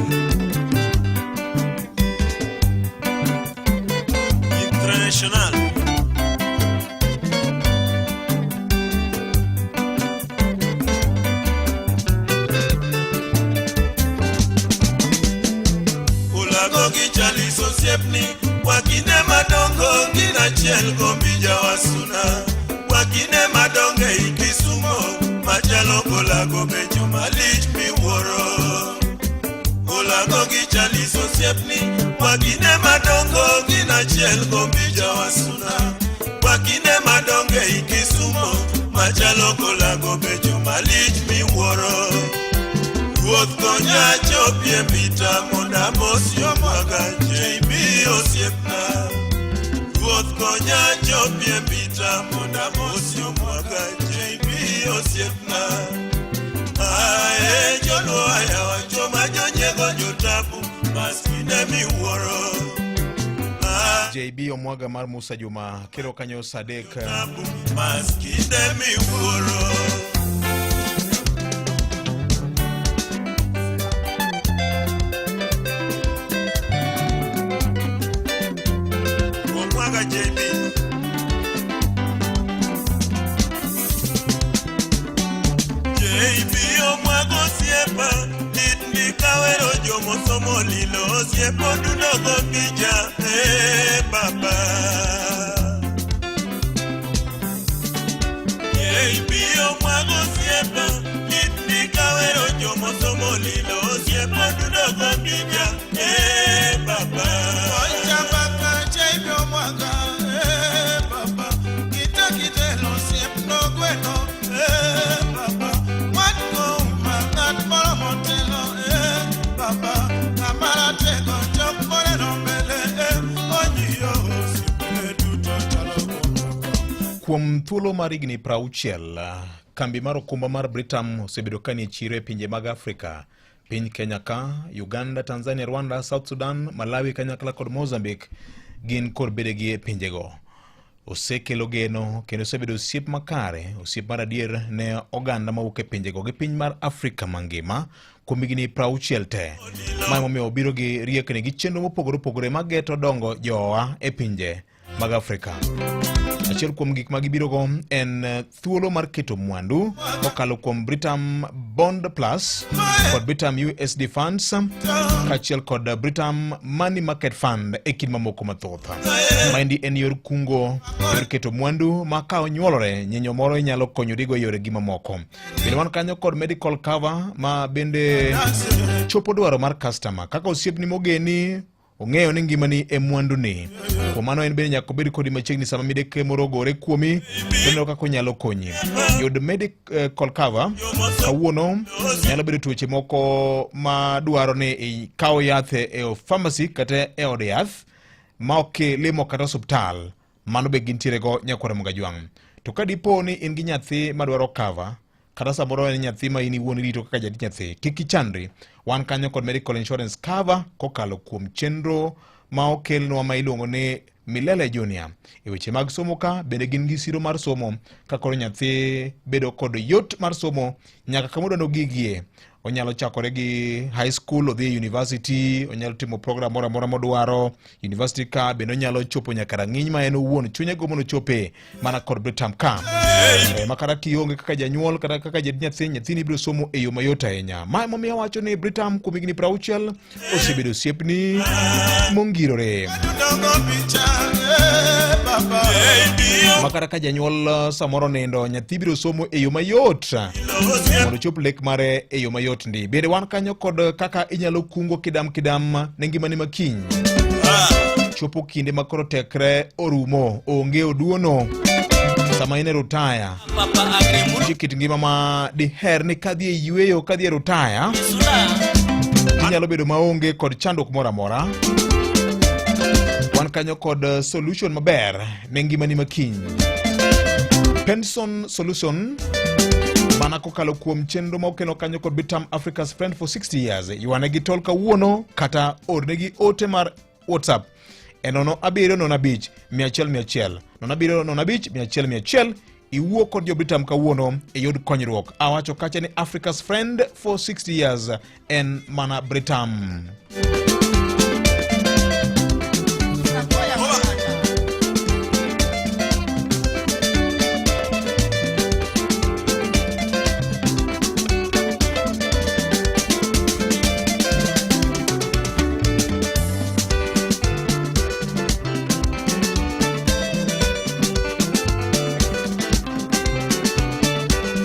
International. Ulago gi Charles osiepni, wakinde madongo gin achiel gombija wasuna. Wakinde madongo ei Kisumo, machalo kolago be joma lich miwuoro. Kolago gi Charles osiepni, wakinde madongo gin achiel gombija wasuna. Wakinde madongo ei Kisumo, machalo kolago be joma lich miwuoro. Ruoth konya achopie mbita mondo amos yomwaga JB osiepna. Ruoth konya achopie mbita mondo amos yomwaga JB osiepna. Ae joluo ayawa joma jonyiego jotabu maskinde miwuoro. JB Omwaga mar Musa Juma kelo kanyo saa 3. Maskinde miwuoro. osiepa Litni kawero jomosomo lilo osiepo dudogo picha eh baba Yei mwago osiepa Litni kawero jomosomo lilo osiepo dudogo picha eh baba Ochambaka chaibio mwaga eh baba Kita kitelo siep no gweno eh baba Watko uma ng'at moro motelo eh baba Ng'ama ratego chok moreno mbele eh Onyiyo osiepne duto chalo Kuom thuolo mar higni 60, kambi mar okumba mar Britam osebedo ka nie chiro e pinje mag Afrika. Piny Kenya ka, Uganda, Tanzania, Rwanda, South Sudan, Malawi kanyakla kod Mozambique gin kod bedegi e pinjego. Osekelo geno kendo osebedo osiep makare, osiep mar adier ne oganda mawuok e pinjego gi piny mar Afrika mangima kuom higni 60 te. Ma emomiyo obiro gi riekni gi chenro mopogore opogore mageto dongo jowa e pinje mag Afrika. Achiel kuom gik ma gibirogo en thuolo mar keto mwandu kokalo kuom Britam Bond Plus kod Britam USD Funds kaachiel kod Britam Money Market Fund e kind mamoko mathoth. Maendi en yor kungo, yor keto mwandu ma ka onyuolore nyinyo moro inyalo konyorigo e yoregi mamoko. Bende wan kanyo kod medical cover ma bende chopo dwaro mar customer kaka osiepni mogeni ong'eyo ni ngimani e mwanduni. Kuom mano en bende nyaka obed kodi machiegni sama midekre moro ogore kuomi, oneno kaka onyalo konyi. Yud medical cover kawuono nyalo bedo tuoche moko ma dwaro ni ikaw yath e pharmacy kata e od yath ma ok ilimo kata osuptal, mano be gintiere go nyakwar Mugajwang'. To ka dipo ni in gi nyathi madwaro cover kata samoro en nyathi ma in iwuon irito kaka jarit nyathi, kik ichandri. Wan kanyo kod medical insurance cover kokalo kuom chenro ma okelnwa ma iluongo ni Milele Junior. E weche mag somo ka bende gin gi siro mar somo ka koro nyathi bedo kod yot mar somo nyaka kama odwa nogigie. Onyalo chakore gi high school, odhi e university, onyalo timo program moro amora modwaro university ka bende onyalo chopo nyaka rang'iny ma en owuon chunye gombo nochope mana kod Britam ka. Ma kata kionge kaka janyuol kata kaka jarit nyathi, nyathini biro somo e yo mayot ahinya. Ma emomiyo awacho ni Britam kuom higni 60 osebedo osiepni mongirore. Dudogo picha eh baba Ma kata ka janyuol samoro nindo, nyathi biro somo e yo mayot mondo ochop lek mare e yo mayot ndi. Bende wan kanyo kod kaka inyalo kungo kidam kidam ne ngimani ma kiny. Chopo kinde ma koro tekre orumo, onge oduono. Sama in e rutaya, nitie kit ngima ma diher ni kadhi e yueyo, kadhi e rutaya, inyalo bedo maonge kod chandruok moro amora. Wan kanyo kod solution maber ne ngimani ma kiny. Pension Solution mana kokalo kuom chenro ma okelo kanyo kod Britam Africa's Friend for 60 Years. Ywanegi tol kawuono kata ornegi ote mar WhatsApp e 0 7 0 5 100 100 0 7 0 5 100 100. Iwuo kod jo Britam kawuono e yod konyruok. Awacho kacha ni Africa's Friend for 60 Years en mana Britam.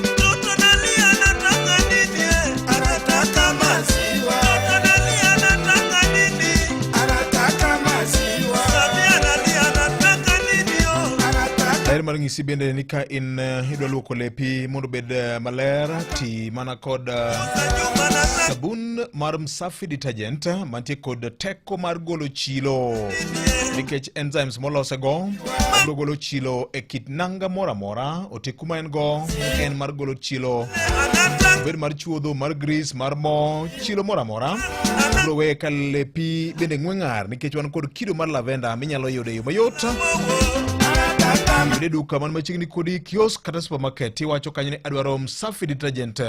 Mtoto nalia anataka nini eh? Anataka maziwa. Mtoto nalia anataka nini? Anataka maziwa. Samia nalia anataka nini oh? Ler mar ng'isi bende ni ka in idwa luoko lepi mondo obed maler, ti mana kod sabun mar Msafi detergent mantie kod teko mar golo chilo nikech enzymes molosego obiro golo chilo e kit nanga moro amora. Oteku ma en go en mar golo chilo, obed mar chuodho, mar grease, mar mo, chilo moro amora. Obiro weye ka lepi bende ng'we ng'ar nikech wan kod kido mar lavender minyalo yudo e yo mayot. Yude duka man machiegni kodi, kiosk kata supermarket. Iwacho kanyo ni adwaro Msafi detergent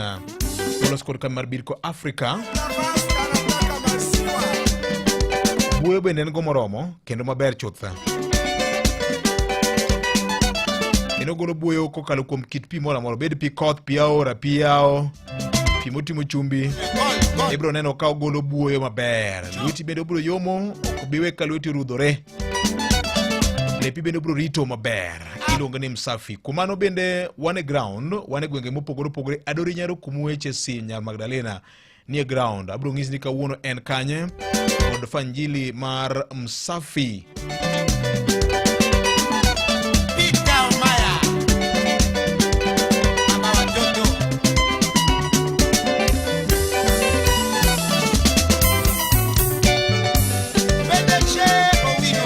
molos kod kambi mar Bidco Africa. Buoyo bende en go moromo kendo maber chuth. Kendo ogolo buoyo kokalo kuom kit pi moro amora, obed pi koth, pi aora, pi yawo, Pi motimo chumbi ibiro neno ka ogolo buoyo maber. Lweti bende obiro yomo, ok bi we ka lweti orudhore. Lepi bende obiro rito maber. Iluonge ni Msafi. Kumano bende wan e ground, wan e gwenge mopogore opogore. Adori nyaro kumu weche si Nyar Magdalena nie ground. Abiro nyisi ni kawuono en kanye kod fanjili mar Msafi. Peter Omaya. Mama watoto. PDG Owino.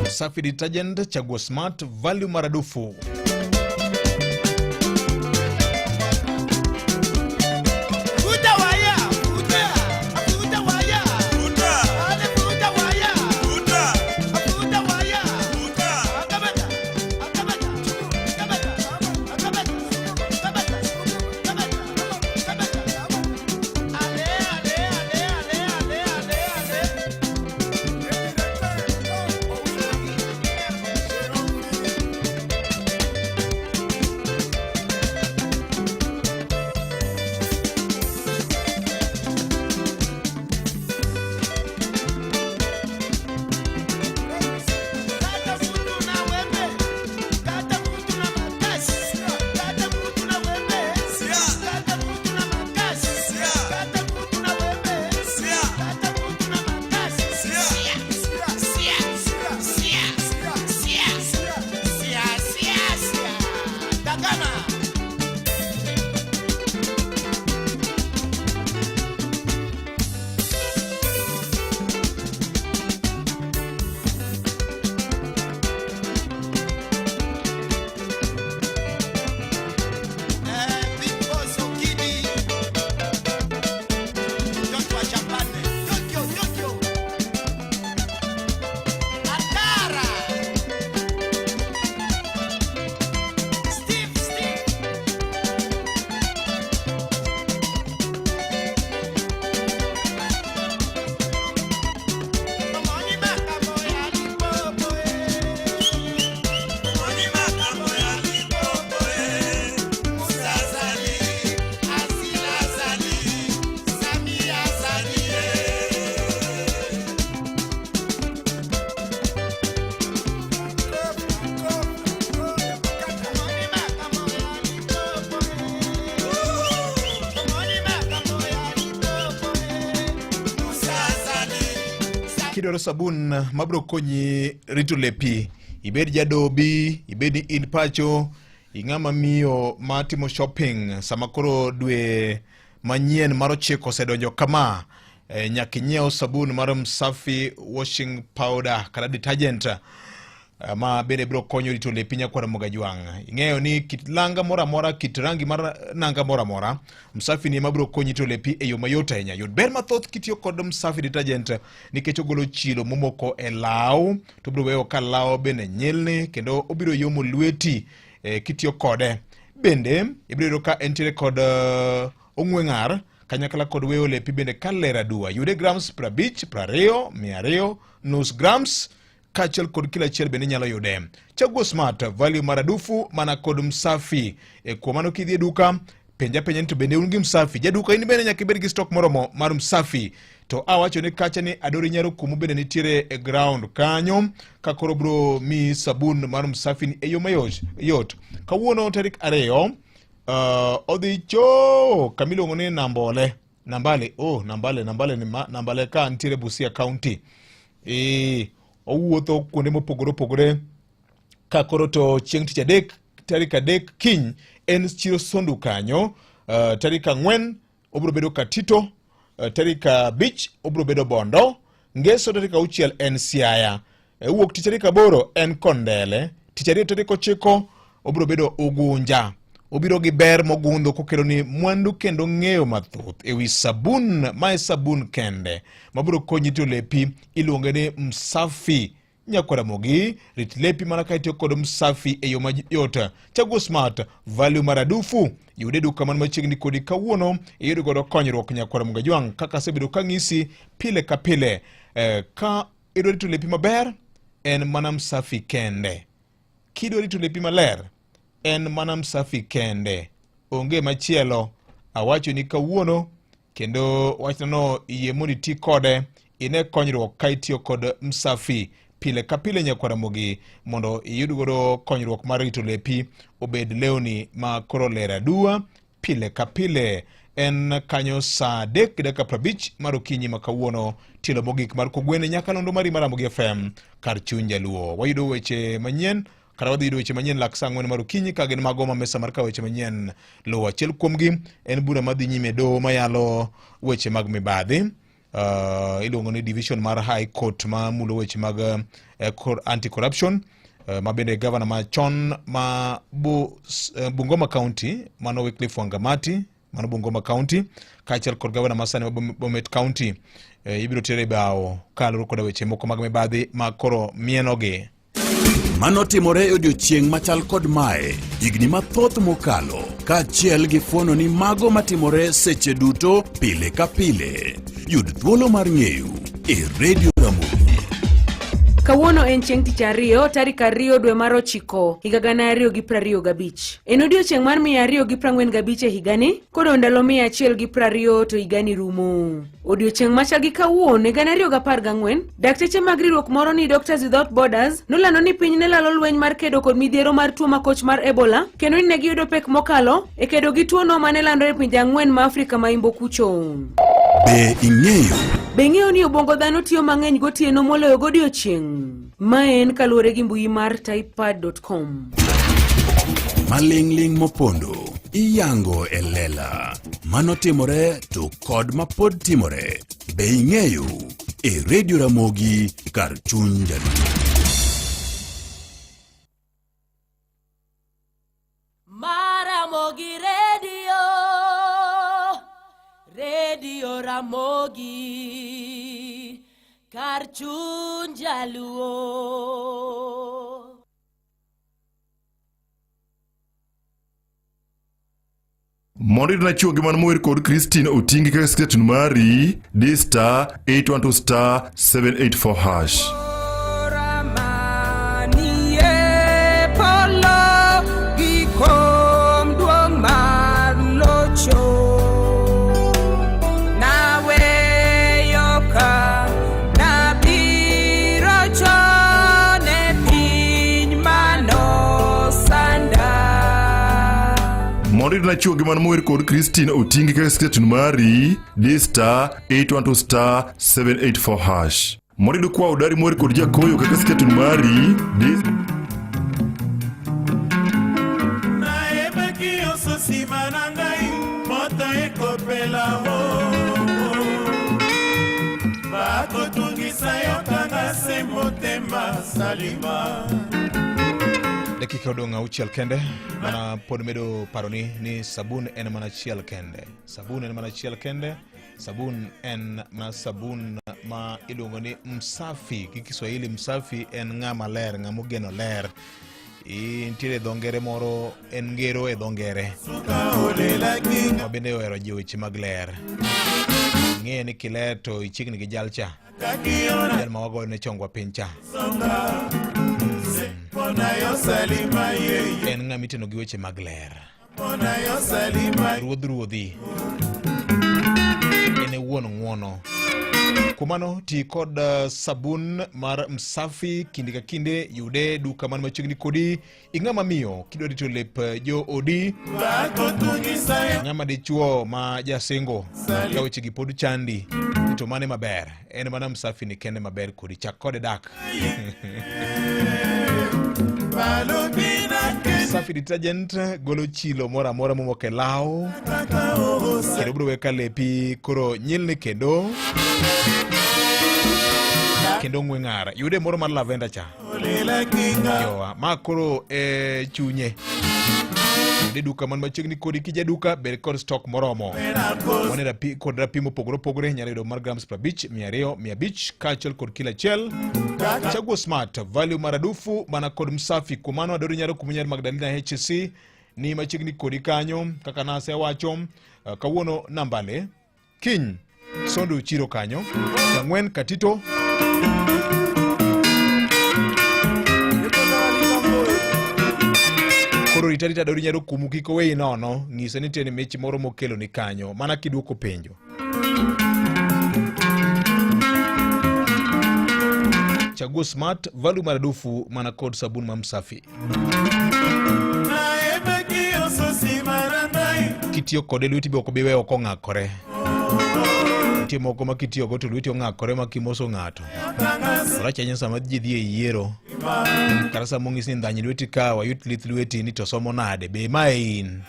Msafi detergent, chaguo smart, value maradufu. Futa waya, futa, futa waya. Futa. Ale futa waya. Futa. Futa waya. Futa. Akabata, akabata, akabata, akabata, akabata, akabata, akabata. Ale, ale, ale, ale, ale, ale, ale. Kata mutu na wembe, kata mutu na makasi, kata mutu na wembe, kata mutu na makasi, kata mutu na wembe, kata mutu na makasi. Sia, sia, sia, sia, sia, sia, sia, sia. Dagama. Big Boss Okidi. Mtoto wa Japan. Tokyo, Tokyo. Atara. Steve, Steve. Omoni makambo ya lipopo, eh. Omoni makambo ya lipopo, eh. Musa azali, Asila azali, Sami azali, eh. Omoni makambo ya lipopo, eh. Omoni makambo ya lipopo, eh. Musa azali, Kidwaro sabun mabiro konyi rito lepi, ibed jadobi, ibed ni in pacho, ing'ama miyo matimo shopping sama koro dwe manyien mar ochiko osedonjo kama, nyaka inyiew sabun mar Msafi washing powder kata detergent ma bende biro konyo rito lepi nyakwar Ramogi Ajwang'. Ing'eyo ni kit langa moro amora, kit rangi mar nanga moro amora, Msafi ni ema biro konyi rito lepi e yo mayot ahinya. Yud ber mathoth kitiyo kod Msafi detergent nikech ogolo chilo momoko e law, to obiro weyo ka law bende nyilni kendo obiro yomo lweti kitiyo kode. Bende ibiro yudo ka entiere kod ong'we ng'ar kanyakla kod weyo lepi bende ka ler aduwa. Yude grams 50, 20, 200, nus grams kaachiel kod kilo achiel bende inyalo yude. Chaguo smart value maradufu mana kod Msafi. Kuom mano kidhi e duka penja penja ni to bende un gi Msafi. Jaduka in bende nyaka ibed gi stock moromo mar Msafi. To awacho ni kacha ni Adori Nyaro kumu bende nitiere e ground kanyo ka koro bro mi sabun mar Msafi ni e yo mayot. Yot. Kawuono tarik 2 odhi cho kamiluongo ni Nambole. Nambale, oh, Nambale, Nambale ni ma, Nambale ka nitiere Busia County. Owuotho kuonde mopogore opogore ka koro to chieng' tich adek tarik 3 kiny en chiro Sondu kanyo, tarik 4 obiro bedo Katito, tarik 5 obiro bedo Bondo, Ngeso tarik 6 en Siaya, wuok tich tarik 8 en Kondele, tich ariyo tarik 9 obiro bedo Ugunja. Obiro gi ber mogundho kokelo ni mwandu kendo ng'eyo mathoth ewi sabun, mae sabun kende mabiro konyi rito lepi, iluonge ni Msafi. Nyakwar Ramogi, rit lepi mana ka itiyo kod Msafi e yo mayot. Chaguo smart value maradufu, yude duka man machiegni kodi kawuono, iyud godo konyruok nyakwar Ramogi Ajwang', kaka asebedo kang'isi pile ka pile. Ka idwa rito lepi maber, en mana Msafi kende. Kidwa rito lepi maler, en mana Msafi kende. Onge machielo. Awachoni kawuono kendo wachnano yie mondo iti kode ine konyruok ka itiyo kod Msafi pile ka pile nyakwar Ramogi mondo iyud godo konyruok mar rito lepi obed lewni ma koro ler aduwa pile ka pile. En kanyo saa 3:50 mar okinyi ma kawuono, tielo mogik mar Kogwene nyakalondo mari mar Ramogi FM kar chuny jaluo. Wayudo weche manyien kata wadhi yudo weche manyien lak saa 4 mar okinyi ka gin mago ma mesa mar kawo weche manyien luwo. Achiel kuomgi en bura madhi nyime e doho mayalo weche mag mibadhi. Iluongo ni division mar High Court ma mulo weche mag anti-corruption ma bende gavana machon ma Bungoma County mano Wycliffe Wangamati mano Bungoma County kaachiel kod gavana masani ma Bomet County ibiro ter e bao kaluwore koda weche moko mag mibadhi ma koro mienogi. Mano timore e odiechieng' machal kod mae higni mathoth mokalo, kaachiel gi fuono ni mago matimore seche duto pile ka pile. Yud thuolo mar ng'eyo e Radio Ramogi. Kawuono en chieng' tich ariyo, tarik 2 dwe mar 9, higa 2025. En odiechieng' mar 245 e higani, kodong' ndalo 120 to higani rumo. Odiechieng' machal gi kawuono e 2014, dakteche mag riwruok moro ni Doctors Without Borders nolando ni piny ne lalo lweny mar kedo kod midhiero mar tuo makoch mar Ebola, kendo ni ne giyudo pek mokalo e kedo gi tuono mane landore e pinje 4 ma Afrika ma Imbo kucho. Be ing'eyo? Be ing'eyo ni obwongo dhano tiyo mang'eny gotieno moloyo godiechieng'? Ma en kaluwore gi mbui mar typepad.com. Maling'ling' mopondo iyango e lela. Mano timore to kod mapod timore. Be ing'eyo? E Radio Ramogi kar chuny Jaluo. Maramogi Radio, Radio Ramogi, kar chuny Jaluo. Mondo iyud nachuo gi man mower kod Christine Otingi kaka station mari, di star 812 star 784 hash. Mondo iyud nachuo gi man mower kod Christine Otingi kaka station mari, di star 812 star 784 hash. Mondo iyud kwa udari mower kod Jakoyo kaka station mari, di Nayebaki nyonso nsima na ngai moto ekopela o bakotungisa yo kanga se motema salima. Dakika odong' 6 kende mana pod medo paroni ni sabun en mana achiel kende. Sabun en mana achiel kende. Sabun en mana sabun ma iluongo ni Msafi. Gi Kiswahili Msafi en ng'ama ler, ng'ama ogeno ler. Nitiere dho ngere moro, en ngero e dho ngere ma bende ohero jiwo weche mag ler. Ing'eyo ni kiler to ichiegni gi jal cha, jal ma wagoyo ne chongwa piny cha. En ng'ama iteno gi weche mag ler. Ruodh ruodhi en e wuon ng'wono. Kuom mano, ti kod sabun mar Msafi kinde ka kinde, yude duka man machiegni kodi. Ing'ama miyo kidwa rito lep joodi, ng'ama dichuo ma jasingo ka wechegi pod chandi, to mane maber en mana Msafi ni kende maber kodi, chak kode dak. Safi detergent golo chilo moro amora momoko e law kendo biro weyo ka lepi koro nyilni kendo ng'we ng'ar. Yude moro mar lavender cha jowa ma koro e chunye. Yude duka man machiegni kodi. Kija duka bed kod stock moromo wane rapi, kod rapim mopogore opogore. Nyalo yudo mar grams 50, 200, 500 kaachiel kod kilo achiel. Chaguo smart value maradufu mana kod Msafi. Kuom mano adori nyaro kuma Magdalena HC ni machiegni kodi kanyo kaka nasewacho. Kawuono Nambale, kiny Sondu chiro kanyo, 4 Katito. Koro rita rita dori nyaro kumu kik oweyi nono, ng'ise ni nitie mich moro mokeloni kanyo, mana kiduoko penjo. Chaguo Smart, value maradufu mana kod sabun ma Msafi. Kitiyo kode lweti be ok obi weyo kong'akore. Nitie moko ma kitiyogo to lweti ong'akore ma kimoso ng'ato. Rach ahinya sama ji dhi e yiero. Kata sama ong'is ni ndhany lweti ka wayud lith lweti ni to somo nade be ma e in.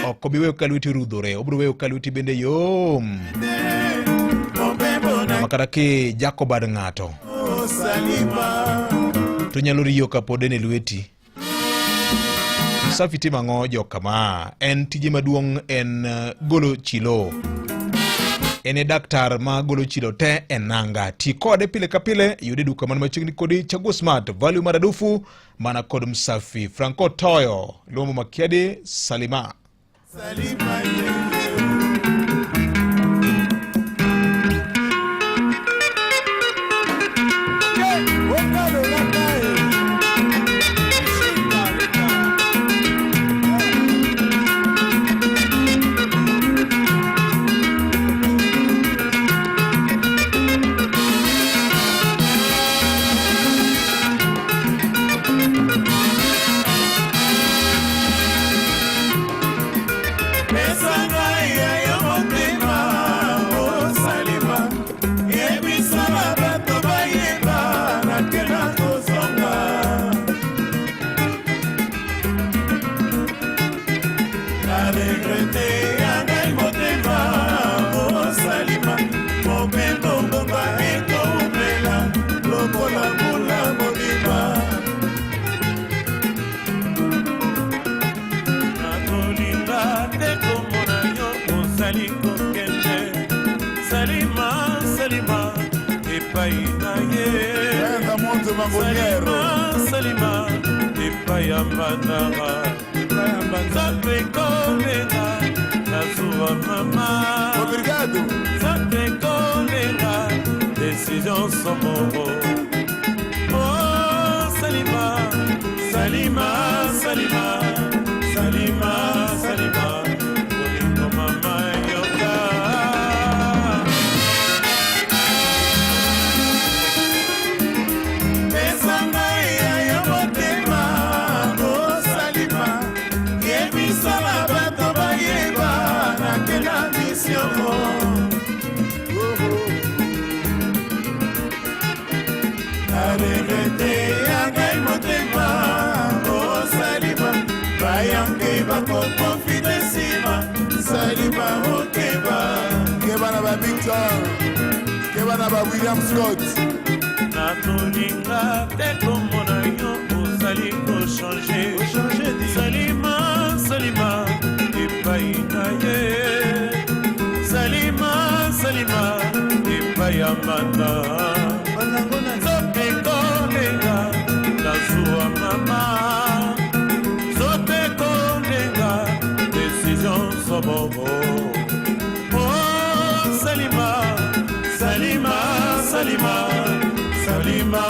Ok obi weyo ka lweti orudhore, obiro weyo ka lweti bende yom. Ma kata kijako bad ng'ato to nyalo riyo kapod en e lweti. Msafi timo ang'o jokama? En tije maduong' en golo chilo. En e daktar ma golo chilo te e nanga. Ti kode pile ka pile, yude e duka man machiegni kodi. Chaguo Smart, value maradufu mana kod Msafi. Franco Toyo, Luomo Makiadi, Salima. Salima yeah. Nakolinga te komona yo ozali kokende salima salima epai na ye salima salima epai ya mbandaka nzambe kolenga nazuwa mama nzambe kolenga decision somoro oh salima salima salima salima salima bolingo mama yoka Pesa ngai ya yo motema osalima yebisa na bato bayeba nakenda misio naregrete ya ngai motema osalima bayanke bakoprofite nsima salima okeba keba na ba Victor keba na ba William Scott nakolinga te komona yo ozali kochange salima salima epai na ye salima salima epai ya mbanda nzoto ekolenga nazuwa mama nzoto ekolenga decision sobobo oh salima salima salima salima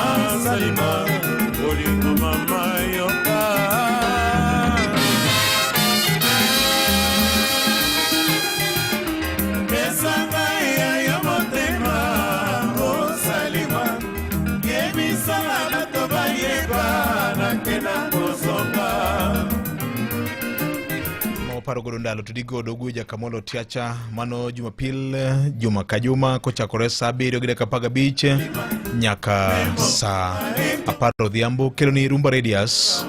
salima bolingo mama yoka pesa ngai ya yo motema osalima yebisa na bato bayeba nakenda kozonga Moparo godo ndalo to digodo Guja Kamolo Tiacha mano Jumapil juma ka juma kochakore saa abiriyo gi dakika apar gabich nyaka saa apar odhiambo kelo ni Rumba Radius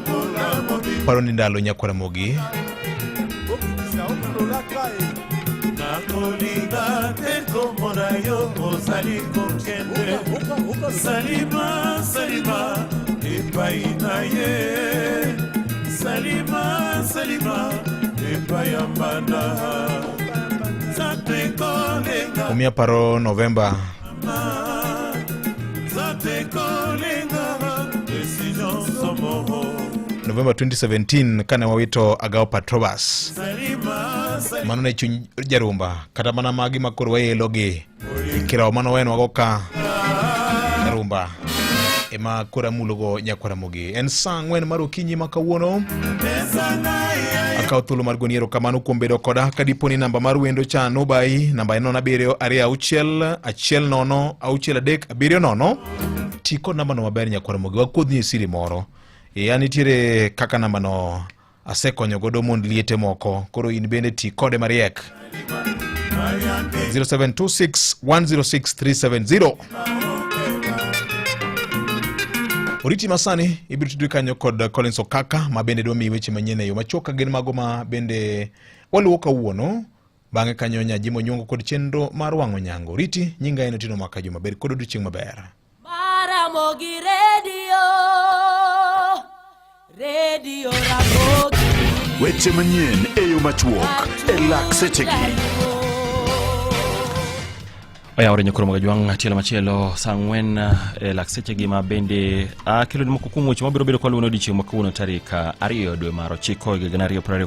paro ni ndalo nyakwara Ramogi nakolinga te komona yo ozali kokende salima salima epai na ye salima salima epai ya mbanda nzambe kolenga Omiya paro Novemba nzambe kolenga decision somo Novemba 2017 kane wawito Agao Patrobas salima salima mano ne chuny jarumba kata mana magi ma koro waelogi kirawo mano wenwago ka jarumba ema koro amulogo nyakwaramogi. En saa 4 mar okinyi ma kawuono. Akawo thuolo mar goni erokamano kuom bedo koda. Ka dipo ni namba mar wendo cha nobayi, namba en 0 7 2 6 1 0 6 3 7 0. Ti kod nambano maber nyakwaramogi, wakuodhni e siri moro. E, an nitiere kaka nambano asekonyo godo mond liete moko, koro in bende ti kode mariek. 0726 106 370. Oriti masani ibiro tudri kanyo kod Collins Okaka ma bende dwa miyi weche manyien e yo machuok ka gin mago ma bende waluwo kawuono. Bang'e kanyo Nyajimo Nyuongo kod chenro mar wang'o nyango. Oriti nyinga en Otieno Maka Juma. Bed kod odiochieng' maber. Ramogi Radio, Radio Ramogi. Weche manyien e yo machuok e lak sechegi. Oyawore nyakoro mag jwang' tielo machielo saa 4 e lak sechegi ma bende akelo ni moko kuom weche mabiro bedo kwaluwo odiochieng' ma kawuono tarik 2 dwe mar 9 higa 2020.